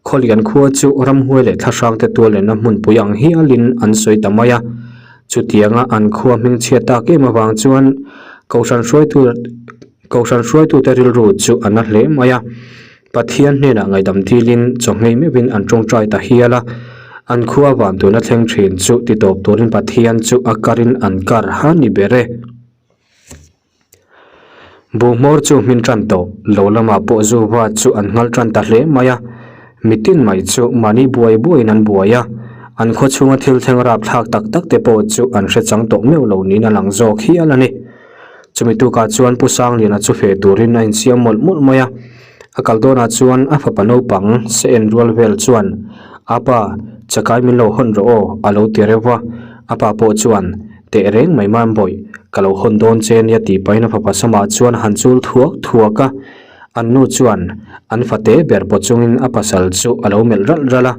Speaker 1: Khawlian khua chu ramhuai leh thlahrang te tualenna hmunpui ang hialin an sawi ta mai a. Chutianga an khua hmingchhiat tak em avang chuan Kohhran hruaitu Kohhran hruaitute rilru chu a na hle mai a. Pathian hnenah ngaihdam dilin chawhngei meuhin an tawngtai ta hial a, an khua van tuna thleng thin chu ti tawp turin Pathian chu a karin an kar ha ni ber e. Buhmawr chu hmin tan tawh lo lamah pawh Zuva chu an nghal tan ta hle mai a, mitin mai chu mahni buai buaiin an buai a, an khaw chhunga thil thleng rapthlak tak tak te pawh chu an hre chang tawh meuh lo niin a lang zawk hial a ni. Chumi tukah chuan Pu Sangliana chu feh turin a insiam mawlh mawlh mai a. A kal dawnah chuan a fapa naupang se en rual vel chuan, Apa, chakai min lo hawn rawh aw, a lo ti reuh va. A pa pawh chuan, Teh reng mai man bawih, ka lo hawn dawn che nia tih pahin a fapa samah chuan a han chul thuak thuak a. An nu chuan an fate ber pawh chungin a pasal chu a lo melh ralh ralh a.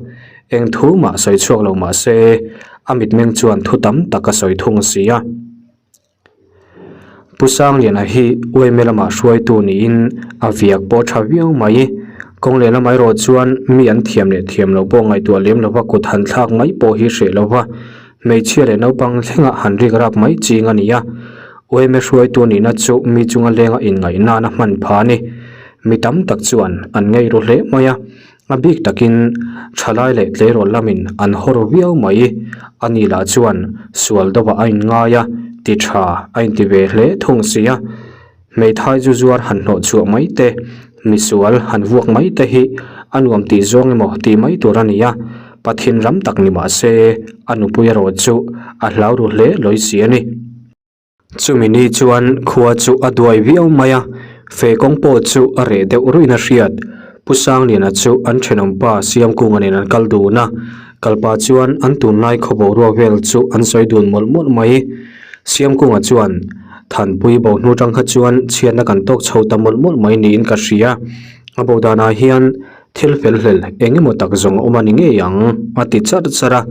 Speaker 1: Eng thu mah sawi chhuak lo mah se, a mitmeng chuan thu tam tak a sawi thung si a. Pu Sangliana hi uaime lamah hruaitu niin a viak pawh tha viau mai. Kawng leh lamah erawh chuan mi an thiam leh thiam loh pawh ngaihtuah lem lova kut han thlak mai pawh hi hreh lova hmeichhia leh naupang thlengah han rik rap mai ching a ni a. Uaime hruaitu nihna chu mi chunga lenga inngaih nana hman pha a ni. Mi tam tak chuan an ngei ru hle mai a. A bik takin thalai leh tleirawl lamin an hawr viau mai. A ni lah chuan sual deuhah a inngai a, ti tha a inti ve hle thung si a. Hmeithai zu zuar han hnawh chhuah mai te, misual han vuak mai te hi a nuam tih zawng emaw tih mai tur a ni a, Pathian ram tak ni mah se a nupui erawh chu a hlau ru hle lawi si a ni. Chumi ni chuan khua chu a duai viau mai a, fe kawng pawh chu a reh deuh ruiin a hriat. Pu Sangliana chu an thenawmpa Siamkunga nen an kal dun a, kalpa chuan an tunlai khaw boruak vel chu an sawi dun mawlh mawlh mai. Siamkunga chuan, Thanpui bo hnu tang kha chuan chhiatna kan tawk chho ta mawlh mawlh mai niin ka hria. A bo danah hian thil fel hlel eng emaw tak zawng a awm a ni ngei ang, a ti charh charh a.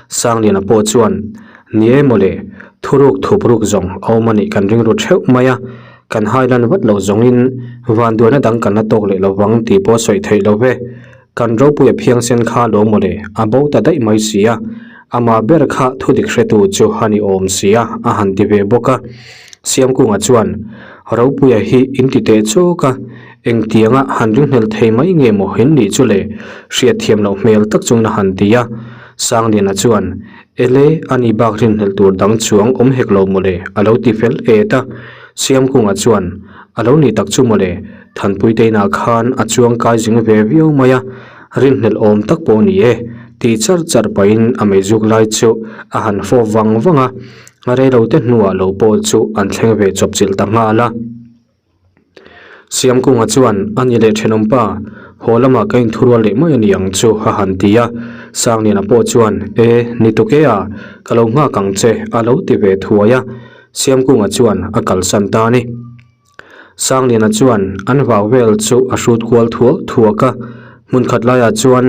Speaker 1: Sangliana pawh chuan, Ni e mawle, thuruk thupruk zawng a awm a nih kan ring ru theuh mai a, kan hailan vat loh zawngin vanduaina dang kan la tawk leh lovang tih pawh sawi theih lo ve. Kan ropuia phiangsen kha lo mawle, a bo ta daih mai si a, amah ber kha thudik hretu chu a ni awm si a, a han ti ve bawk a. Siamkunga chuan, Ropuia hi in ti teh chawk a, engtianga han ringhlel thei mai nge maw in nih chu le, hriatthiam loh hmel tak chungin a han ti a. Sangliana chuan, Ele, a ni bak rinhlelh tur dang chuang awm hek lo mawle, a lo ti fel et a. Siamkunga chuan, A lo ni tak chu mawle, Thanpui te inah khan a chuang kai zing ve viau mai a, rinhlelh awm tak pawh ni e, ti char char pahin a meizuk lai chu a han fawp vang vang a, a reilote hnuah lo pawh chu an thleng ve chawpchilh ta nghal a. Siamkunga chuan, A ni leh thenawmpa, haw lamah ka inthurual leh mai a ni ang chu, a han ti a. Sangliana pawh chuan, E, ni tuk e a, ka lo nghak ang che, a lo ti ve thuai a. Siamkunga chuan a kalsan ta a ni. Sangliana chuan an vau vel chu a hrut kual thuak thuak a, hmun khat laiah chuan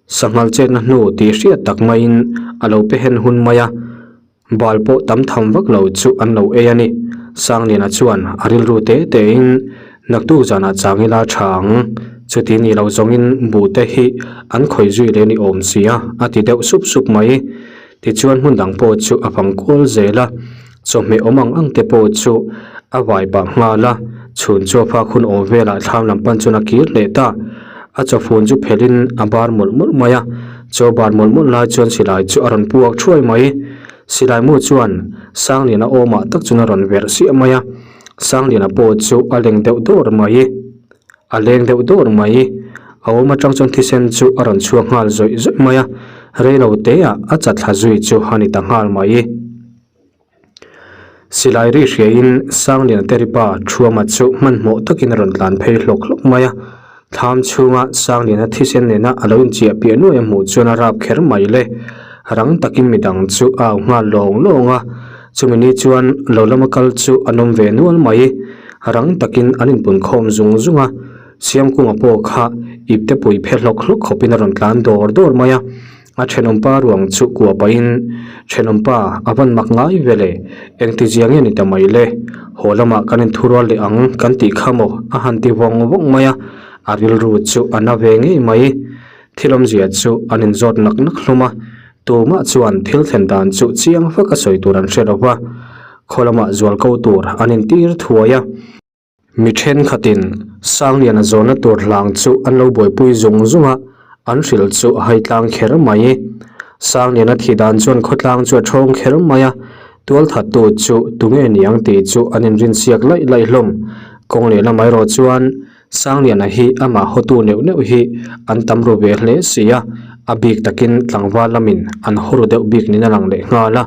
Speaker 1: sanghal chetna hnu tih hriat tak maiin a lo pe hen hun mai a. Bal pawh tam tham vak lo chu an lo ei a ni. Sangliana chuan a rilru te tein, Naktuk zanah chang ila tha ang. Chuti ni lo zawngin buh te hi an khawih zui leh ni awm si a, a ti deuh sup sup mai. Tichuan hmun dang pawh chu a vang kual zel a, chawhmeh awm ang ang te pawh chu a vai pah nghal a, chhun chaw phak hun awm velah thlam lam pan chuan a kir leh ta. A chawfun chu phelhin a bar mawlh mawlh mai a. Chaw bar mawlh mawlh lai chuan silai chu a rawn puak thuai mai. Silai mu chuan Sangliana awmah tak chuan a rawn verh siah mai a, Sangliana pawh chu a leng deuh dawr mai. A leng deuh dawr mai. A awm atang chuan thisen chu a rawn chhuak nghal zawih zawih mai a, reilo teah a chatthla zui chu a ni ta nghal mai. Silai ri hriain Sangliana te ripa Thuama chu hmanhmawh takin a rawn tlan phei hlawk hlawk mai a. Thlam chhunga Sangliana thisen nena a lo inchiah piah nuai a hmuh chuan a rap kher mai le. Rang takin midang chu a au nghal lawng lawng a. Chumi ni chuan lo lama kal chu an awm ve nual mai. Rang takin an inpunkhawm zung zung a. Siamkunga pawh kha ipte pui phe hlawk hlawk khawpin a rawn tlan dawr dawr mai a. A thenawmpa ruang chu kua pahin, Thenawmpa, a van mak ngai ve le, engti zia nge ni ta mai le, haw lamah kan inthurual leh ang kan tih kha maw a han ti vawng vawng mai a, a rilru chu a na ve ngei mai. Thil awmzia chu an inzawt nak nak hlawm a, tumah chuan thil thlen dan chu chiang vak a sawi tur an hre lo va, khaw lamah zual ko tur an intir thuai a. Mi thenkhatin Sangliana zawnna tur hlang chu an lo buaipui zung zung a, an hrilh chu a hai tlang kher mai. Sangliana thih dan chuan khawtlang chu a thawng kher mai a, tualthattu chu tunge niang tih chu an inrinsiak laih laih hlawm. Kawng leh lamah erawh chuan Sangliana hi amah hawtu neuh neuh hi an tam ru ve hle si a, a bik takin tlangval lamin an haw ru deuh bik niin a lang leh nghal a.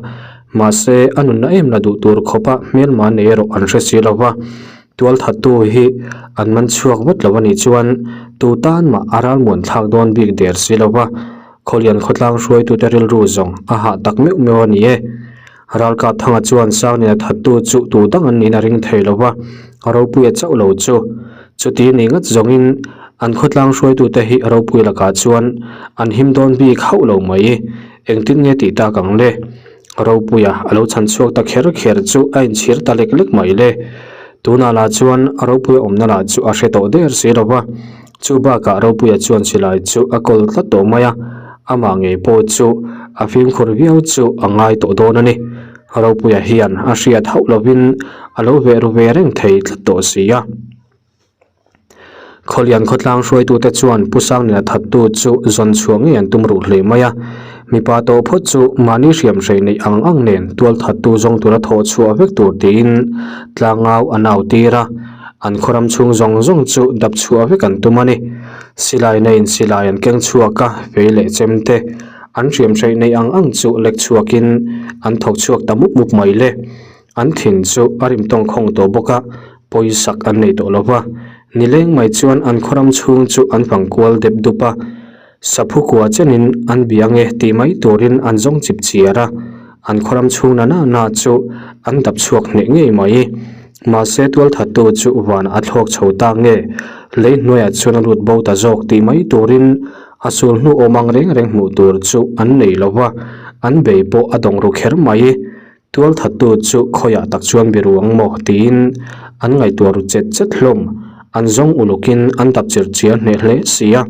Speaker 1: Mahse, a nunna em la duh tur khawpa hmelma nei erawh an hre si lo va. Tualthattu hi an man chhuak vat lo a nih chuan tu tan mah a ralmuan thlak dawn bik der si lo va, Khawlian khawtlang hruaitute rilru zawng a hah tak meuh meuh a ni e. Ralkap Thanga chuan Sangliana thattu chu tu dang an niin a ring thei lo va, a ropuia chauh lo chu. Chuti ni ngat zawngin an khawtlang hruaitute hi ropui lakah chuan an him dawn bik hauh lo mai. Engtin nge tih tak ang le? Ropuia a lo chhan chhuak ta kher kher chu a inchhir ta lek lek mai le. Tunah lah chuan Ropuia awmna lah chu a hre tawh der si lo va, chu bakah Ropuia chuan silai chu a kawl tlat tawh mai a, amah ngei pawh chu a fimkhur viau chu a ngai tawh dawn a ni. Ropuia hian a hriat hauh lovin a lo veh ru ve reng thei tlat tawh si a. Khawlian khawtlang hruaitute chuan Pu Sangliana thattu chu zawn chhuah ngei an tum ruh hle mai a, mipa tawh phawt chu mahni hriam hrei neih ang ang nen tual thattu zawng tura thawh chhuah vek tur tiin tlangau an au tir a, an khawram chhung zawng zawng chu dap chhuah vek an tum a ni. Silai neiin silai an keng chhuak a, fei leh chem te an hriam hrei neih ang ang chu lek chhuakin an thawk chhuak ta mup mup mai le. An thin chu a rim tawng khawng tawh bawk a, pawisak an nei tawh lo va. Nileng mai chuan an khawram chhung chu an fang kual dep dup a, saphu kua chenin an bia nge tih mai turin an zawng chip chiar a, an khawram chhung na na na chu an dap chhuak hneh ngei mai. Mahse tualthattu chu vanah a thlawk chho ta nge, lei hnuaiah chuan a lut bo ta zawk tih mai turin a sul hnu awm ang reng reng hmuh tur chu an nei lo va, an bei pawh a dawng ru kher mai. Tualthattu chu khawiah tak chuan biru ang maw tiin an ngaihtuah ru chet chet hlawm. An zawng ulukin an dap chir chiar hneh hle si a.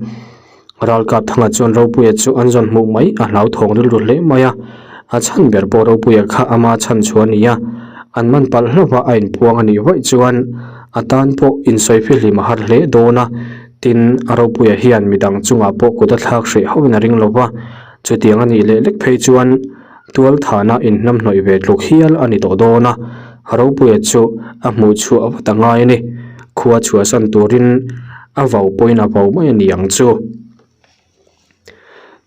Speaker 1: Ralkap Thanga chuan Ropuia chu an zawn hmuh mai a hlauthawng rilru hle mai a. A chhan ber pawh Ropuia kha ama chhan chu a ni a. An man palh hlauh a a inpuang a nih vaih chuan a tan pawh insawi fihlim a har hle dawn a. Tin, Ropuia hian midang chungah pawh kut a thlak hreh hauhin a ring lo va. Chutiang a nih leh lek phei chuan Tualthana inhnamhnawih ve tluk hial a ni tawh dawn a, Ropuia chu a hmuh chhuah vat a ngai a ni. Khua chhuahsan turin a vau pawhin a vau mai a ni ang chu.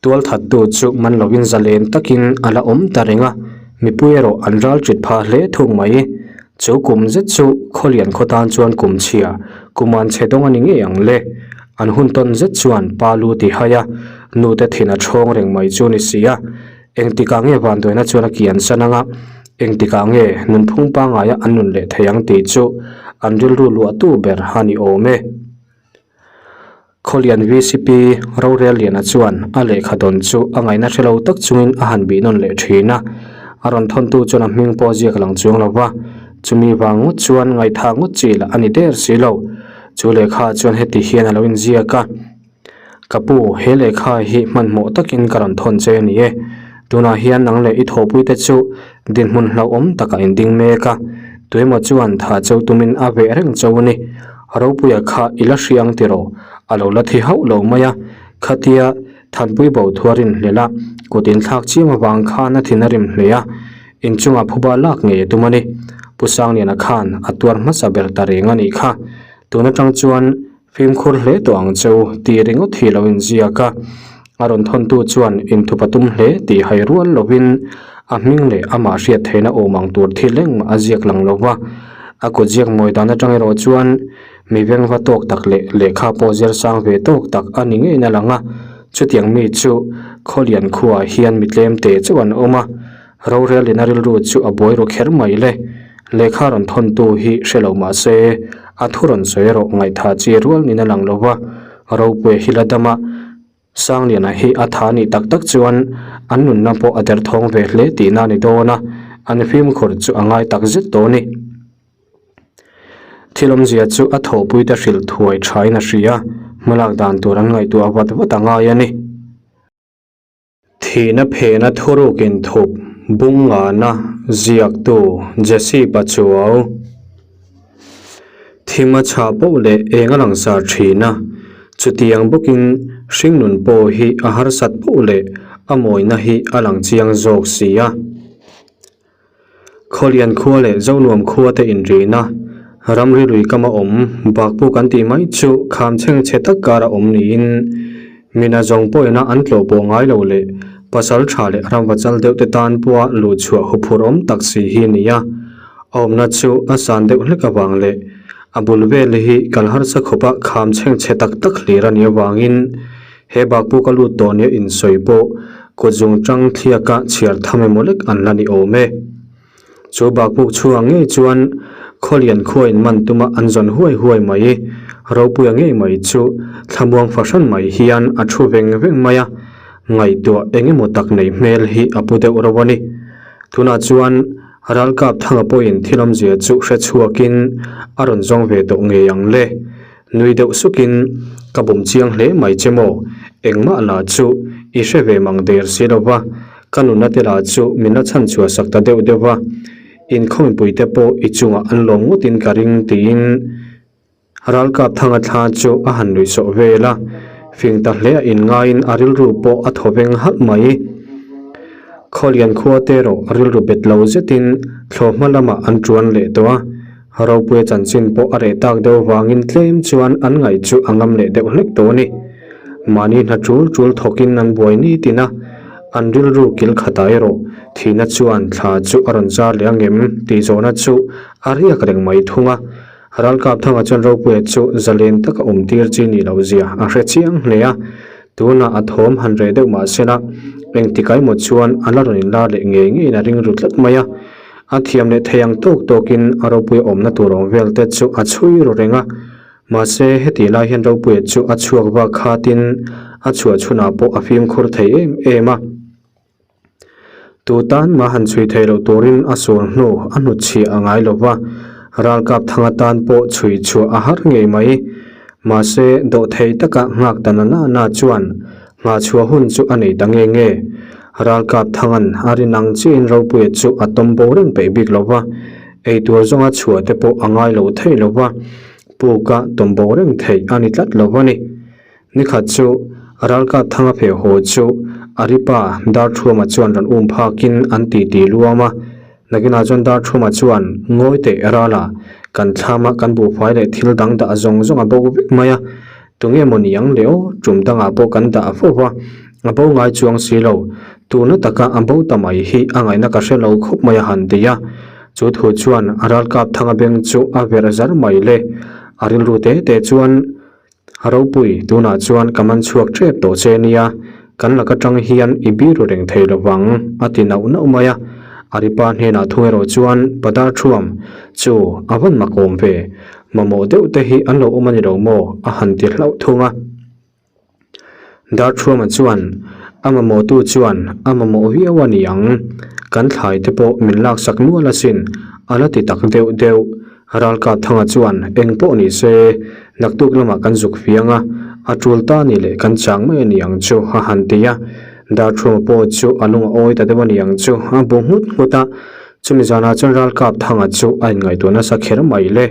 Speaker 1: Tualthattu chu man lovin zalen takin a la awm ta reng a, mipui erawh an ral ṭit phah hle thung mai. Chu kum zet chu Khawlian khaw tan chuan kum chhia, kum an chhe dawng a ni ngei ang le. An hun tawn zet chuan pa lu ti hai a, nute thin a ṭhawng reng mai chu a ni si a. Engtikah nge vanduaina chuan a kian san anga, engtikah nge nunphung pangaia an nun leh thei ang tih chu an rilru luahtu ber a ni awm e. Khawlian VCP Rorelliana chuan a lehkha dawn chu a ngaihna hre lo tak chungin a han bih nawn leh thin a, a rawn thawntu chuan a hming pawh a ziak lang chuang lo va, chumi vang ngawt chuan ngaihthah ngawt chi lah a ni der si lo. Chu lehkha chuan heti hian a lo inziak a. Ka pu, he lehkha hi hmanhmawh takin ka rawn thawn che a ni e. Tunah hian nang leh i thawhpuite chu dinhmun hlauhawm takah in ding mek a, tuemaw chuan tha cheu tumin a veh reng cheu a ni. Ropuia kha i la hria ang tiraw? A lo la thi hauh lo mai a, khatia Thanpui bo thu a rinhlelh a, kut inthlak chiam avang khan a thin a rim hle a, inchungah phuba lak ngei a tum a ni. Pu Sangliana khan a tuar hmasa ber ta reng a nih kha. Tun atang chuan Fimkhur hle tawh ang cheu tih ringawt hi lo inziak a, a rawn thawntu chuan inthup a tum hle tih hai rual lovin a hming leh amah hriat theihna awm ang tur thil engmah a ziak lang lo va. A kut ziak mawi dan atang erawh chuan mi vengva tawk tak leh lehkha pawh zir sang ve tawk tak a ni ngeiin a lang a, chutiang mi chu Khawlian khuaah hian mi tlem te chauh an awm a, Rorelin a rilru chu a buai ru kher mai le. Lehkha rawn thawntu hi hre lo mah se, a thu rawn sawi erawh ngaihthah chi rual niin a lang lo va. Ropuia hi la dam a, Sangliana hi a tha nih tak tak chuan an nunna pawh a derthawng ve hle tihna a ni dawn a, an fimkhur chu a ngai tak zet tawh a ni. Thil awmzia chu a thawhpuite hrilh thuai thain a hria, hmalak dan tur an ngaihtuah vat vat a ngai a ni. Thihna phehna thuruk inthup bung ngana ziaktu Jesse Pachuau. Thim a chhah poh leh eng a langsar thin a, chutiang bawkin hringnun pawh hi a harsat poh leh a mawina hi a lang chiang zawk si a. Khawlian khua leh Zonuam khua te inrina, ramri lui kama awm Bakpu kan tih mai chu kham chheng chhe tak kara awm niin mina zawng pawhina an tlawh pawh ngai lo leh pasal tha leh ramva chal deuh te tan pawha luh chhuah huphurh awm tak si hi a ni a. A awmna chu a san deuh hlek avang leh. A bul vel hi kal harsa khawpa kham chhengchhe tak tak hlir a nih avangin he bakpuk a lut tawh nia insawi pawh kut zungtang thliaka chhiar tham emaw lek an la ni awm e. Chu bakpuk chhungah ngei chuan Khawlian khua in man tuma an zawn huai huai mai, Ropuia ngei mai chu thlamuang fahran mai hian a thu veng veng mai a, ngaihtuah eng emaw tak nei hmel hi a pu deuh reuh a ni. Tunah chuan Ralkap Thanga pawhin thil awmzia chu hre chhuakin a rawn zawng ve tawh ngei ang le. Nui deuh sukin, Ka bum chiang hle mai che maw? Engmah la chu i hre ve mang der si lo va, ka nunna te lah chu min la chhan chhuah sak ta deuh deuh va, inkhawmpui te pawh i chungah an lawm ngawtin ka ring tiin Ralkap Thanga thla chu a han nuih sawh vel a, fing ta hle a inngaiin a rilru pawh a thaw veng halh mai. Khawlian khua te erawh rilru bet lo zetin thlawhhma lamah an tuan leh tawh a, Ropuia chanchin pawh a reh tak deuh vangin tlem chuan an ngaih chu a ngam leh deuh hlek tawh a ni. Mahni hna tul tul thawkin an buai ni tin a, an rilru kil khatah erawh thihna chuan thla chu a rawn zar leh angem tih zawhna chu a riak reng mai thung a. Ralkap Thanga chuan Ropuia chu zalen taka awm tir chi nih loh zia a hre chiang hle a, tunah a thawm han reh deuh mah sela engtik emaw chuan a la rawn inlar leh ngei ngeiin a ring ru tlat mai a. A thiam leh thei ang tawk tawkin a Ropuia awmna tur awm vel te chu a chhui ru reng a, mahse heti lai hian Ropuia chu a chhuak vak khatin a chhuah chhunah pawh a fimkhur thei em em a. Tu tan mah han chhui thei loh turin a sur hnu a hnutchhiah a ngai lo va, ralkap thang atan pawh chhui chhuah a har ngei mai. Mahse dawhthei taka nghak ta na na chuan nghah chhuah hun chu a nei ta nge nge. Ralkap thangan a rin ang chiahin Ropuia chu a tawm bo reng peih bik lo va, eitur zawnga chhuah te pawh a ngai lo thei lo va, puka tawm bo reng theih a ni tlat lo a ni. Nikhat chu Ralkap Thanga pheh haw chu Aripa Darthuama chuan rawn um phakin an ti ti luam a. Nakinah chuan Darthuama chuan ngawi teh rala kan thlama kan buhfai leh thil dang dah zawng zawng a bo vek mai a, tunge maw ni ang le aw, tum dangah pawh kan dah fo va, a bo ngai chuang si lo, tuna taka a bo ta mai hi a ngaihna ka hre lo khawp mai a han ti a. Chu thu chuan Ralkap Thanga beng chu a verh zar mai le, a rilru te te chuan A ropui, tunah chuan ka man chhuak tep tawh che nia, kan lak atang hian i biru reng thei lo vang, a ti nauh nauh mai a. Aripa hnenah thung erawh chuan Padar Thuam chu a van mak awm ve, mamawh deuh te hi an lo awm a ni lo maw? a han ti hlauh thung a. Darthuama chuan a mamawhtu chuan a mamawh viau a ni ang, kan thlai te pawh min laksak nual asin, a la ti tak deuh deuh. Ralkap Thanga chuan eng pawh ni se, naktuk lamah kan zuk fiang a, a tul ta ni leh kan chang mai a ni ang chu a han ti a. Darthuama pawh chu a lung a awi ta deuh a ni ang chu a bu nghut nghut a. Chumi zanah chuan Ralkap Thanga chu a inngaihtuah nasa kher mai le.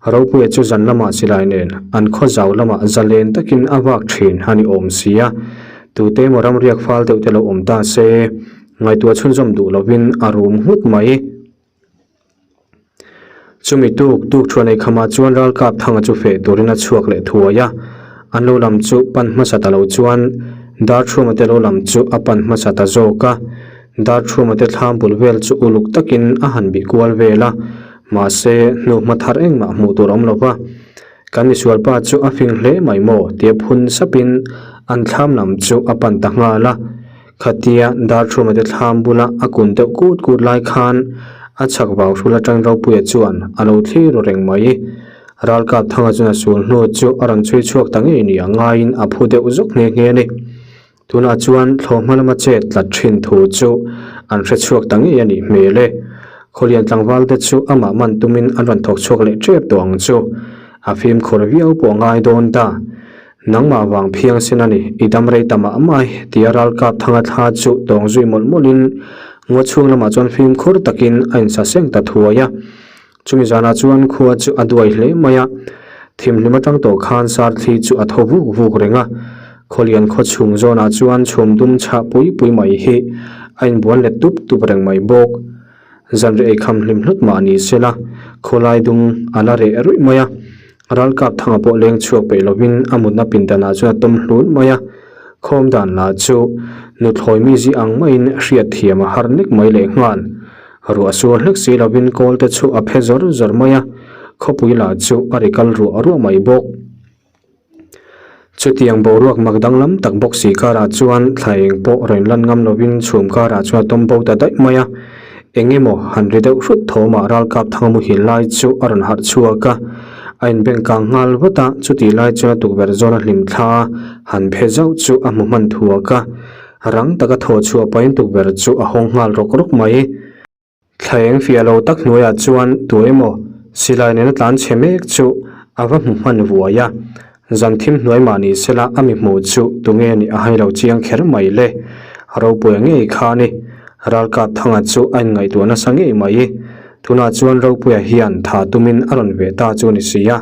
Speaker 1: Ropuia chu zan lamah silai nen an khaw zau lamah zalen takin a vak thin a ni awm si a. Tute emaw ramriak fal deuh te lo awm ta se, ngaihtuah chhunzawm duh lovin a rum nghut mai. Chumi tuk tuk thuan ei khamah chuan ralkap thanga chu feh turin a chhuak leh thuai a, an lo lam chu pan hmasa ta lo chuan Darthuama te lo lam chu a pan hmasa ta zawk a. Darthuama te thlam bul vel chu uluk takin a han bih kual vel a, mahse hnuhma thar engmah hmuh tur a awm lo va. Kan misualpa chu a fing hle mai maw tia phun sapin an thlam lam chu a pan ta nghal a. Khatia Darthuama te thlam bula a kun deuh kut kut lai khan a chhak vau hrul atang Ropuia chuan a lo thlir ru reng mai. Ralkap Thanga chuan a sul hnu chu a rawn chhui chhuak ta ngei nia ngaiin a phu deuh zawk nghe nghe a ni. Tunah chuan thlawhhma lama chet tlat thin thu chu an hre chhuak ta ngei a nih hmel e. Khawlian tlangval te chu amah man tumin an rawn thawk chhuak leh tep tawh ang chu. A fimkhur viau pawh a ngai dawn ta. Nangmah vang phiang sin a ni, i dam rei ta mah mai, tia ralkap thanga thla chu tawng zui mawlh mawlhin ngaw chhung lamah chuan fimkhur takin a insaseng ta thuai a. Chumi zanah chuan khua chu a duai hle mai a, thimhlim atang tawh khan sarthli chu a thaw vuk vuk reng a. Khawlian khaw chhung zawnah chuan chhum dum chhah pui pui mai hi a inbuan let tup tup reng mai bawk. Zanreh eikham hlim hlut mah ni sela, khawlai dung a la reh ruih mai a. Ralkap thanga pawh leng chhuak peih lovin a mutna pindanah chuan a tawm hlun mai a. Khawm dan lah chu nuthlawi mi zi ang maiin hriat thiam a har nek mai lehnghal. Ruah sur hlek si lovin kawl te chu a phe zawr zawr mai a. Khawpui lah chu a ri kal ruah ruah mai bawk. Chutiang boruak mak danglam tak bawk si karah chuan thla eng pawh rawn lan ngam lovin chhum karah chuan a tawm bo ta daih mai a. Eng emaw han ri deuh hrut thawmah ralkap thanga muhil lai chu a rawn harh chhuak a. A inbeng kang nghal vat a, chutih lai chuan a tukverh zawna hlim thla han phe zauh chu a hmu hman thuak a. Rang taka thaw chhuah pahin tukverh chu a hawng nghal rawk rawk mai. Thla eng fiah lo tak hnuaiah chuan tu emaw silai nena tlan chhe mek chu a va hmu hman vuai a, zan thim hnuai mah ni sela a mi hmuh chu tunge nih a hai lo chiang kher mai le. Ropuia ngei kha a ni. Ralkap Thanga chu a inngaihtuah nasa ngei mai. Tunah chuan Ropuia hian tha tumin a rawn ve ta chu a ni si a,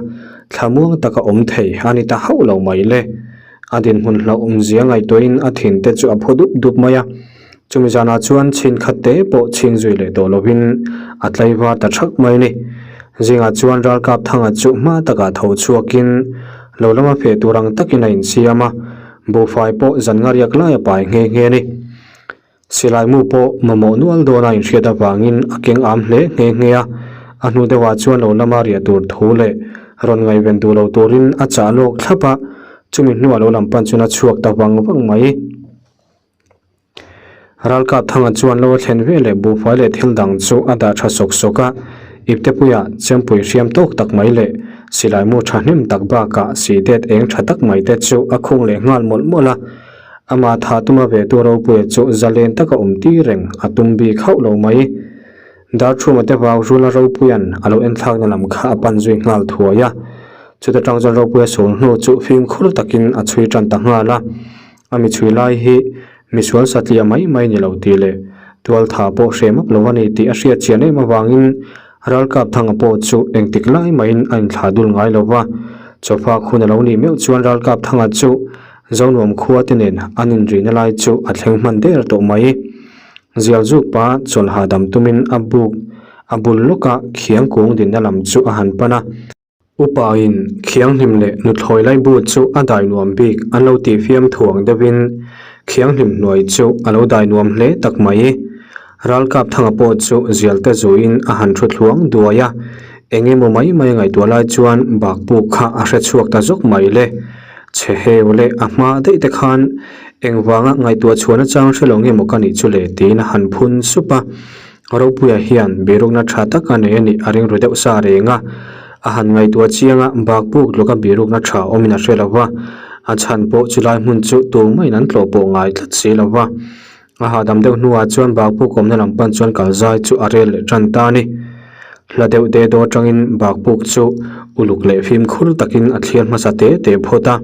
Speaker 1: thlamuang taka awm thei a ni ta hauh lo mai le. A dinhmun hlauhawmzia ngaihtuahin a thin te chu a phu dup dup mai a. Chumi zanah chuan chhin khat te pawh chhing zui leh tawh lovin a tlaivar ta thak mai a ni. Zingah chuan ralkap thanga chu hma takah tho chhuakin lo lama feh tur ang takin a insiam a, buhfai pawh zan nga riak lai a pai nghe nghe a ni. Silai mu pawh mamawh nual dawna inhriat avangin a keng am hle nghe nghe a, a hnu deuhah chuan lo lama riah tur thu leh rawn ngaihven duh lo turin a chah lawk thlap a, chumi hnuah lo lam pan chuan a chhuak ta vang vang mai. Ralkap thanga chuan lo a thlen ve leh buhfai leh thil dang chu a dah tha sawk sawk a, iptepuia chempui hriam tawk tak mai leh silai mu thahnem tak bakah sihdet eng tha tak mai te chu a khung leh nghal mawlh mawlh a. Amah tha tuma ve tu ropuia chu zalen taka awm tir reng a tum bik hauh lo mai. Darthuma te vau Rula Ropuia'n a lo enthlakna lam kha a pan zui nghal thuai a. Chuta tang chuan Ropuia sul hnu chu fimkhur takin a chhui tan ta nghal a. A mi chhui lai hi misual satliah mai mai ni lo tih leh tualtha pawh hre map lo a ni tih a hriat chian em avangin Ralkapthanga pawh chu engtik lai mahin a inthlah dul ngai lo va. Chawfak hun a lo nih meuh chuan Ralkapthanga chu Zonuam khua te nen an inrihna lai chu a thleng hman der tawh mai. Zialzuk pa chawlh hahdam tumin a buk a bul lawka khiang kung dinna lam chu a han pan a. Upain Khianghlim leh nuthlawi lai bu chu a dai nuam bik an lo tih fiam thuang deuhin Khianghlim hnuai chu a lo dai nuam hle tak mai. Ralkap thanga pawh chu zialte zuiin a han thu thluang duai a, eng emaw mai mai a ngaihtuah lai chuan bakpuk kha a hre chhuak ta zawk mai le. Chhe heu leh a hma daih te khan engvanga ngaihtuah chhuahna chang hre lo nge maw ka nih chu le tiin a han phun sup a. Ropuia hian birukna tha tak a nei a nih a ringru deuh sa reng a, a han ngaihtuah chiang a, bakpuk tluka birukna tha awmin a hre lo va, a chhan pawh chulai hmun chu tumaiin an tlawh pawh ngai tlat si lo va. A hahdam deuh hnuah chuan bakpuk awmna lam pan chuan kal zai chu a rel leh tan ta a ni. Hla deuh de daw atangin bakpuk chu uluk leh fimkhur takin a thlir hmasa te te phawt a.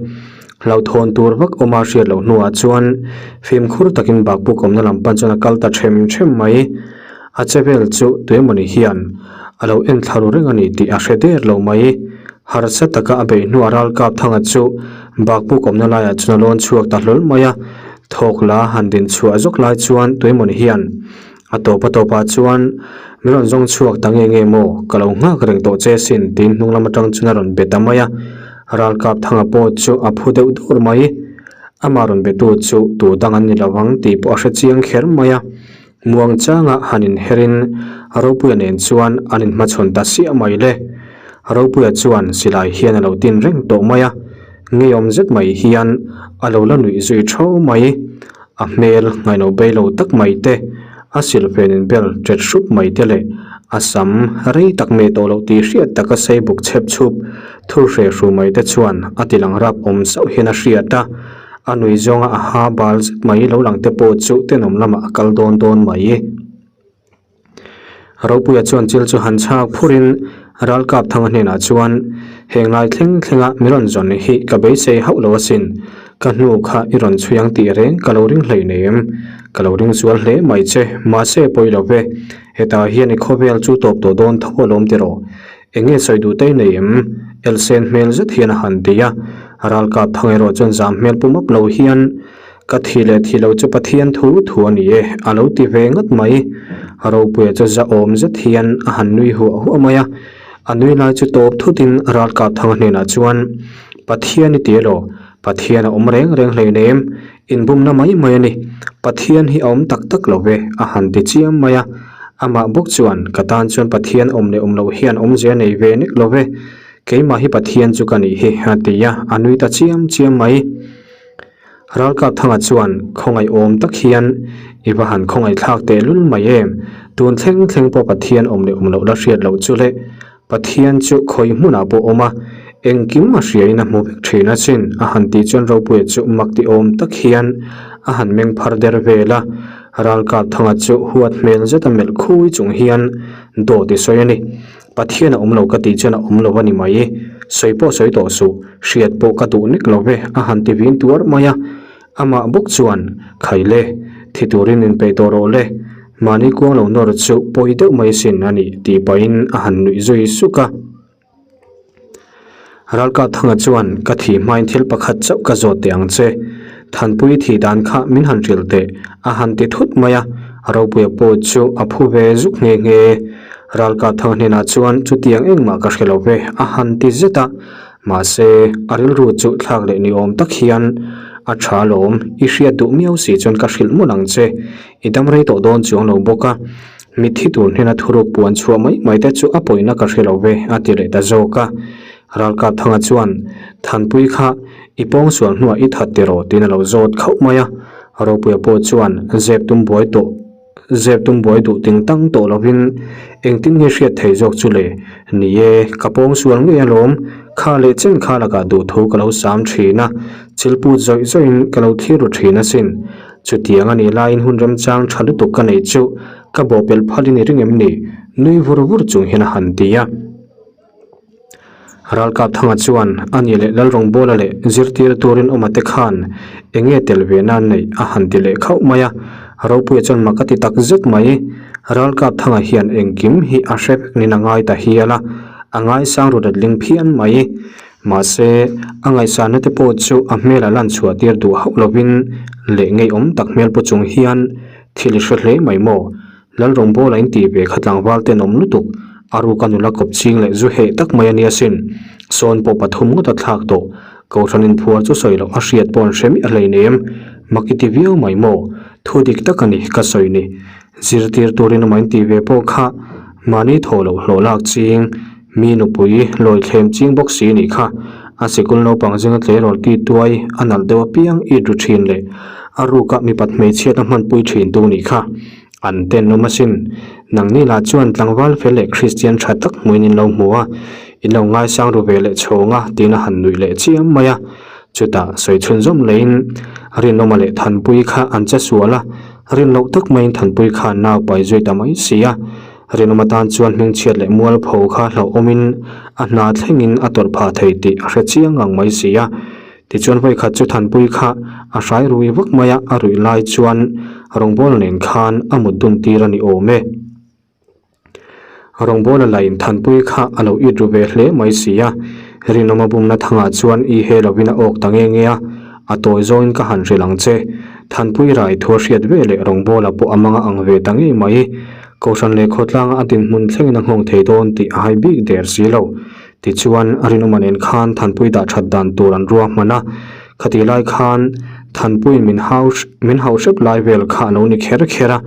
Speaker 1: Hlauhthawn tur vak awma hriat loh hnuah chuan fimkhur takin bakpuk awmna lam pan chuan a kal ta them them mai. A che vel chu tuemawni hian a lo en thla ru reng a ni tih a hre der lo mai. Harsa taka a beih hnuah ralkap thanga chu bakpuk awmna laiah chuan a lawn chhuak ta hlawl mai a. Thawk la han din chhuah zawk lai chuan tuemawni hian A tawp a tawpah chuan, Min rawn zawng chhuak ta nge nge maw? Ka lo nghak reng tawh che sin, tiin hnung lam atang chuan a rawn be ta mai a. Ralkap Thanga pawh chu a phu deuh dur mai. Amah rawn betu chu tu dang an ni lo ang tih pawh a hre chiang kher mai a. Muang changa han inherin Ropuia nen chuan an inhmachhawn ta siah mai le. Ropuia chuan silai hian a lo tin reng tawh mai a, ngeiawm zet mai hian a lo la nuih zui thau mai. A hmel ngaihno bei lo tak mai te, a silhfen in bel ṭet hrup mai te leh a sam rei tak meh tawh loh tih hriat taka sei buk chhep chhup thur hreh hru mai te chuan a ti lang rap awm sauh hian a hriat a, a nui zawnga a ha bal zet mai lo lang te pawh chu tenawm lamah a kal dawn dawn mai. Ropuia chuan chil chu han chhak phurin Ralkap Thanga hnenah chuan, Heng lai thleng thlenga mi rawn zawn hi ka beisei hauh lo asin, ka hnu kha i rawn chhui ang tih reng ka lo ring hlei nem, ka lo ring zual hle mai che, mahse pawi lo ve, hetah hian i khawvel chu tawp tawh dawn tho alawm tiraw, eng nge sawi duh te i nei em? Elsen hmel zet hian a han ti a, Ralkap Thanga erawh chuan zam hmel pu map lo hian, Ka thi leh thi lo chu Pathian thu thu a ni e, a lo ti ve ngat mai. Ropuia chu zahawm zet hian a han nui huah huah mai a. A nui lai chu tawp thutin Ralkapthanga hnenah chuan, Pathian i ti elaw? Pathian a awm reng reng hleinem, inbumna mai mai a ni. Pathian hi a awm tak tak lo ve, a han ti chiam mai a. Amah bawk chuan, Ka tan chuan Pathian awm leh awm loh hian awmzia nei ve nek lo ve. Keimah hi Pathian chu ka nih hi, a ti a, a nui ta chiam chiam mai. Ralkapthanga chuan, Khawngaih awm tak hian i va han khawngaih thlak teh lul mai em? Tun thleng thleng pawh Pathian awm leh awm loh la hriat loh chu le. Pathian chu khawi hmunah pawh awm a, engkim a hriain a hmu vek thin asin, a han tih chuan Ropuia chu mak ti awm tak hian a han meng phar der vel a. Ralkapthanga chu huat hmel zeta melh khui chung hian dawt i sawi a ni. Pathian a awm lo ka tih chuan a awm lo a ni mai. Sawi pawh sawi tawh suh, hriat pawh ka duh nek lo ve, a han ti vin tuar mai a. Amah bawk chuan, Khai le, thi turin inpeih tawh rawh le, mahni kuang lo nawr chu pawi deuh mai sin a nih tih pahin a han nuih zui suk a. Ralkap Thanga chuan, Ka thih hmain thil pakhat chauh ka zawt teh ang che. Thanpui thih dan kha min han hrilh teh, a han ti thut mai a. Ropuia pawh chu a phu ve zuk nghe nghe. Ralkap Thanga hnenah chuan, Chutiang engmah ka hre lo ve, a han ti zet a. Mahse, a rilru chu thlak leh ni awm tak hian, A tha alawm, i hriat duh miau si chuan ka hrilh mawlh ang che. I dam rei tawh dawn chuang lo bawk a. Mitthi tur hnena thuruk puan chhuah mai mai te chu a pawina ka hre lo ve, a ti leh ta zawk a. Ralkap Thanga chuan, Thanpui kha i pawngsual hnuah i that tiraw tiin a lo zawt khauh mai a. Ropuia pawh chuan zep tum buai tawh zep tum buai duh ting tang tawh lovin engtin nge hriat thei zawk chu le? Ni e, ka pawngsual ngei alawm, kha leh chen kha lakah duhthu ka lo sam thin a, chilput zawih zawihin ka lo thlir ru thin asin. Chutiang a nih laiin hun remchang tha lutuk ka neih chu ka bawhpelh phal i ni ring em ni? Nui vur vur chung hian a han ti a. Ralkap Thanga chuan a ni leh Lalrawngbawla leh zirtir turin awma te khan eng nge tel ve nan neih a han ti leh khauh mai a. Ropuia chuan mak a ti tak zet mai. Ralkap Thanga hian engkim hi a hre vek nin a ngai ta hial a, a ngaisang ru letling phian mai. Mahse, a ngaihsanna te pawh chu a hmel a lan chhuah tir duh hauh lovin leh ngeiawm tak hmel pu chung hian thil i hre hle mai maw? Lalrawngbawla in tih ve kha tlangval tenawm lutuk, a ruka nula kawp ching leh zu heh tak mai a nia sin. Sawn pawh pathum ngawt a thlak tawh. Kohhran inphuar chu sawi loh a hriat pawh an hre miah hleinem. Mak i ti viau mai maw? Thu dik tak a ni ka sawi ni. Zirtir turin awm a in tih ve pawh kha mahni thaw loh hlawh lak ching, mi nupui lawi thlem ching bawk si nih kha. A sikul naupang zinga tleirawl ki tuai a nalh deuh apiang it ru thin leh a ruka mipat hmeichhiatna hmanpui thin tu nih kha. An tenawm asin. Nangni lah chuan tlangval fel leh Kristian tha tak hmuin in lo hmu a, in lo ngaisang ru ve leh chhawng a tiin a han nuih leh chiam mai a. Chutah sawi chhunzawm leiin Rinawma leh Thanpui kha an che sual a, rin loh tak maiin Thanpui khan nau pai zui ta mai si a. Rinawma tan chuan hmingchhiat leh mualpho kha hlauhawmin a hna thlengin a tawrh phah thei tih a hre chiang ngang mai si a. Tichuan vawikhat chu Thanpui kha a hrai rui vak mai a, a ruih lai chuan rawngbawla nen khan a mut dun tir a ni awm e. Rawngbawla lain Thanpui kha a lo it ru ve hle mai si a, Rinawma bumna thangah chuan i he lovin a awk ta nge nge a, a tawi zawngin ka han hrilh ang che. Thanpui rai thu a hriat ve leh rawngbawla pawh a manga ang ve ta ngei mai. Kohhran leh khawtlanga a dinhmun thlengin a nghawng thei dawn tih a hai bik der si lo. Tichuan, Rinawma nen khan Thanpui dah that dan tur an ruahman a, khatih lai khan Thanpuiin min hau min hauh hrep lai vel kha a lo ni kher kher a.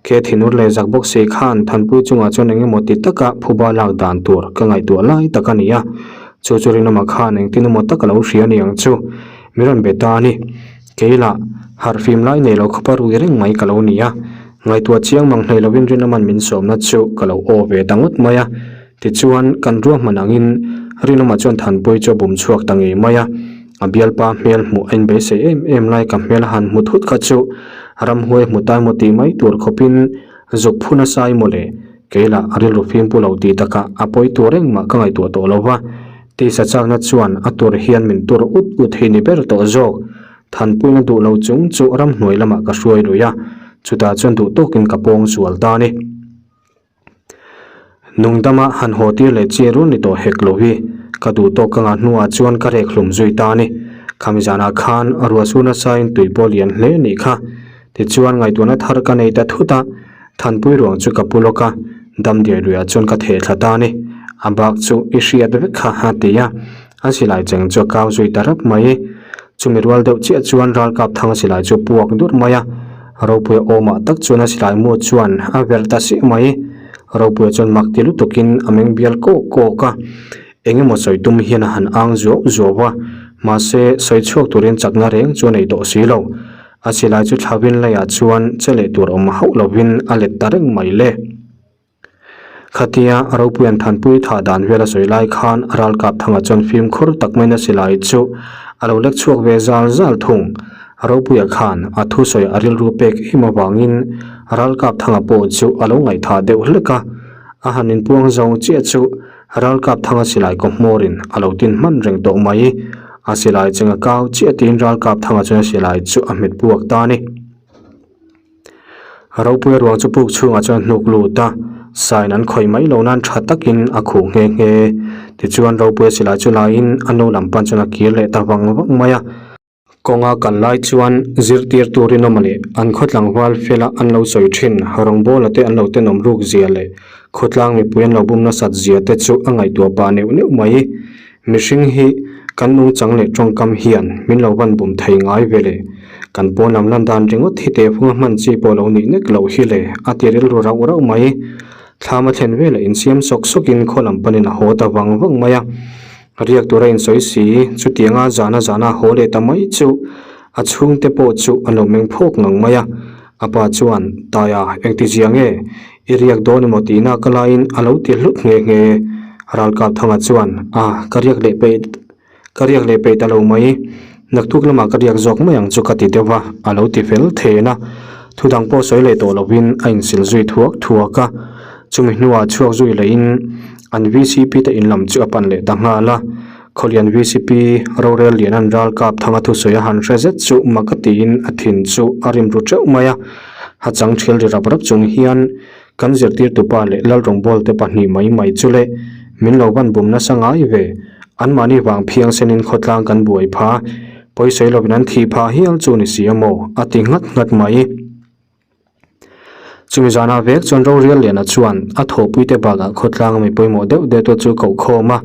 Speaker 1: Ke thinur leh zak bawk si khan Thanpui chungah chuan eng emaw ti taka phuba lak dan tur ka ngaihtuah lai tak a ni a. Chu chu Rinawma khan engtin emaw tak a lo hria ni ang chu. Mi rawn be ta a ni. Kei lah harhfim lai nei lo khawpa rui reng mai ka lo ni a. Ngaihtuah chiang mang hlei lovin Rinawma'n min sawmna chu ka lo aw ve ta ngawt mai a. Tichuan, kan ruahman angin Rinawma chuan Thanpui chu a bum chhuak ta ngei mai a, a bialpa hmel hmuh a inbeisei em em lai ka hmel a han hmu thut kha chu ramhuai hmu ta emaw tih mai tur khawpin zuk phu nasa i mawle, kei lah rilru fim pu lo tih takah a pawi tur engmah ka ngaihtuah tawh lo va, tisa chakna chuan a tur hian min tur ut ut hi ni ber tawh zawk. Thanpuina duh lo chung chu ramhnuai lamah ka hruai lui a, chutah chuan duh tawkin ka pawng sual ta a ni. Nungdama han haw tir leh chi run ni tawh hek lo hi ka duh tawk ka ngah hnuah chuan ka rek hlum zui ta a ni. Khami zanah khan ruah su nasain tui pawh lian hle nih kha. Tichuan ngaihtuahna thar ka nei ta thut a, Thanpui ruang chu ka pu lawk a, Damdiai luiah chuan ka theh thla ta a ni. A bak chu i hriat vek kha a ti a, a silai cheng chu a kau zui ta rap mai. Chumi rual deuh chiah chuan ralkap thang silai chu puak dur mai a. Ropuia awmah tak chuan a silai mu chuan a verh ta siah mai. Ropuia chuan mak ti lutukin a meng bial kawk kawk a, eng emaw sawi tum hian a han ang zuau zuau a, mahse sawi chhuak turin chakna reng chu a nei tawh si lo. A silai chu thlavin leiah chuan che leh tur awm hauh lovin a let ta reng mai le. Khatia Ropuia'n Thanpui thah dan vel a sawi lai khan Ralkap Thanga chuan fimkhur tak maiin a silai chu a lo lek chhuak ve zal zal thung. Ropuia khan a thusawi a rilru pek em avangin Ralkap Thanga pawh chu a lo ngaihthah deuh hlek a, a han inpuang zo chiah chu Ralkap Thanga silai kaw hmawrin a lo tin hman reng tawh mai. A silai cheng a kau chiah tiin Ralkap Thanga chuan a silai chu a hmet puak ta a ni. Ropuia ruang chu puk chhungah chuan hnuk lut a, sign an khawih mai lo nan tha takin a khuh nghe nghe. Tichuan Ropuia silai chu laiin a nu lam pan chuan a kir leh ta vang vang mai a. Kawnga kal lai chuan zirtirtu rinawma leh an khaw tlangval fela an lo sawi thin rawngbawla te an lo tenawm ruk zia leh khawtlang mipui an lo bum nasat zia te chu a ngaihtuah pah neuh neuh mai. Mihring hi kan nungchang leh tawngkam hian min lo van bum thei ngai ve le. Kan pawn lam lan dan ringawt hi tehfunga hman chi pawh lo nih nek loh hi le a ti rilru rauh rauh mai. Thlam a thlen velah insiam sawk sawkin khaw lam panin a haw ta vang vang mai a. Riak tura insawi si, chutianga zana zana haw leh ta mai chu a chhungte pawh chu an lo meng phawk ngang mai a. A pa chuan, Taia, engti zia nge? I riak dawn emaw tihna ka laiin a lo ti hlut nghe nghe. Ralkapthanga chuan, A, ka riak leh peih, ka riak leh peih ta lo mai. Naktuk lamah ka riak zawk mai ang chu ka ti deuh va, a lo ti fel then a. Thudang pawh sawi leh tawh lovin a insil zui thuak thuak a. Chumi hnuah chhuak zui lehin an vcp te in lam chu a pan leh ta nghal a. Khawlian vcp rorel lian an ral kap thanga thusawi a han hre zet chu mak a tiin a thin chu a rim ru teuh mai a. Ha chang thial ri rap rap chung hian kan zirtirtupa leh Lalrawngbawlte te pahnih mai mai chu le min lo van bum nasa ngai ve. Anmahni vang phiang senin khawtlang kan buai pha. Pawisawi lovin an thih phah hial chu ni si a maw? a ti nghat nghat mai. Chumi zanah vek chuan Rorial Liana chuan a thawhpuite bakah khawtlanga mi pawimawh deuh deuh te chu koh khawm a,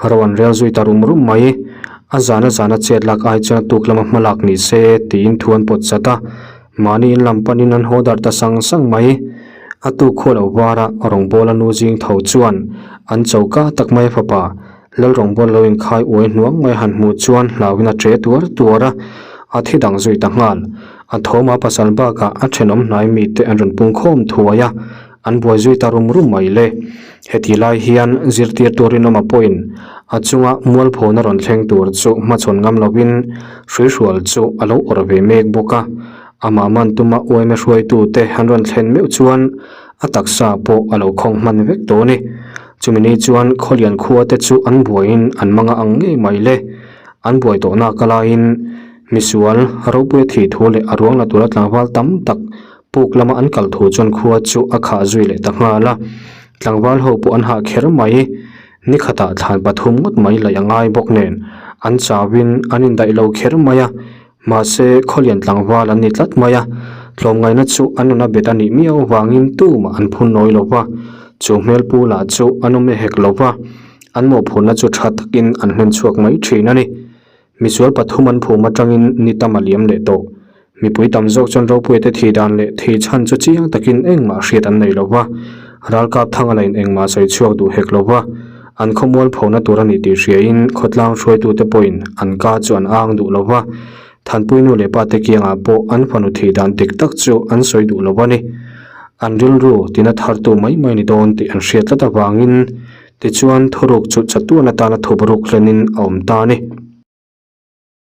Speaker 1: ro an rel zui ta rum rum mai. A zana zana chet lak ai chuan a tuk lama hma lak ni se tiin thu an pawt chat a, mahni in lam panin an haw darh ta sang sang mai. A tuk khual lo vara rawngbawla nu zing tho chuan an choka tak mai a fapa Lalrawngbawla lo inkhai uai hnuang mai han hmuh chuan hlauin a che tuar tuar a, a thi dang zui ta nghal. A thawma pasal bakah a thenawm hnai mite an rawn pung khawm thuai a, an buai zui ta rum rum mai le. Heti lai hian zirtirtu rinawma pawhin a chunga mualphona rawn thleng tur chu hmachhawn ngam lovin hruihrual chu a lo awrh ve mek bawk a. Amah man tuma uaime hruaitute an rawn thlen meuh chuan a taksa pawh a lo khawng hman vek tawh a ni. Chumi ni chuan Khawlian khua te chu an buaiin an manga ang ngei mai le. An buai tawh nak a laiin misual ropuia thih thu leh a ruang la tura tlangval tam tak puk lama an kal thu chuan khua chu a khah zui leh ta nghal a. Tlangval ho pawh an hah kher mai. Ni khatah thlan pathum ngawt mai laih a ngai bawk nen an chauin an indaih lo kher mai a. Mahse, Khawlian tlangval an ni tlat mai a, tlawmngaihna chu an nuna bet a nih miau avangin tumah an phun nawi lo va, chu hmelpu lah chu an awm e hek lo va, an mawhphurhna chu tha takin an hlen chhuak mai thin a ni. Misual pathum an phum atangin ni tam a liam leh tawh. Mipui tam zawk chuan Ropuiate thi dan leh thi chhan chu chiang takin engmah hriat an nei lo va, ralkap thanga lain engmah sawi chhuak duh hek lo va, An khawmual phona tur a ni tih hriain khawtlang hruaitute pawhin an ka chu an ang duh lo va, Thanpui nu leh pate kiangah pawh an fanu thih dan dik tak chu an sawi duh lo a ni. An rilru tina thartu mai mai ni dawn tih an hriat tlat avangin tichuan thuruk chu chatuan atana thup ruk hlenin a awm ta a ni.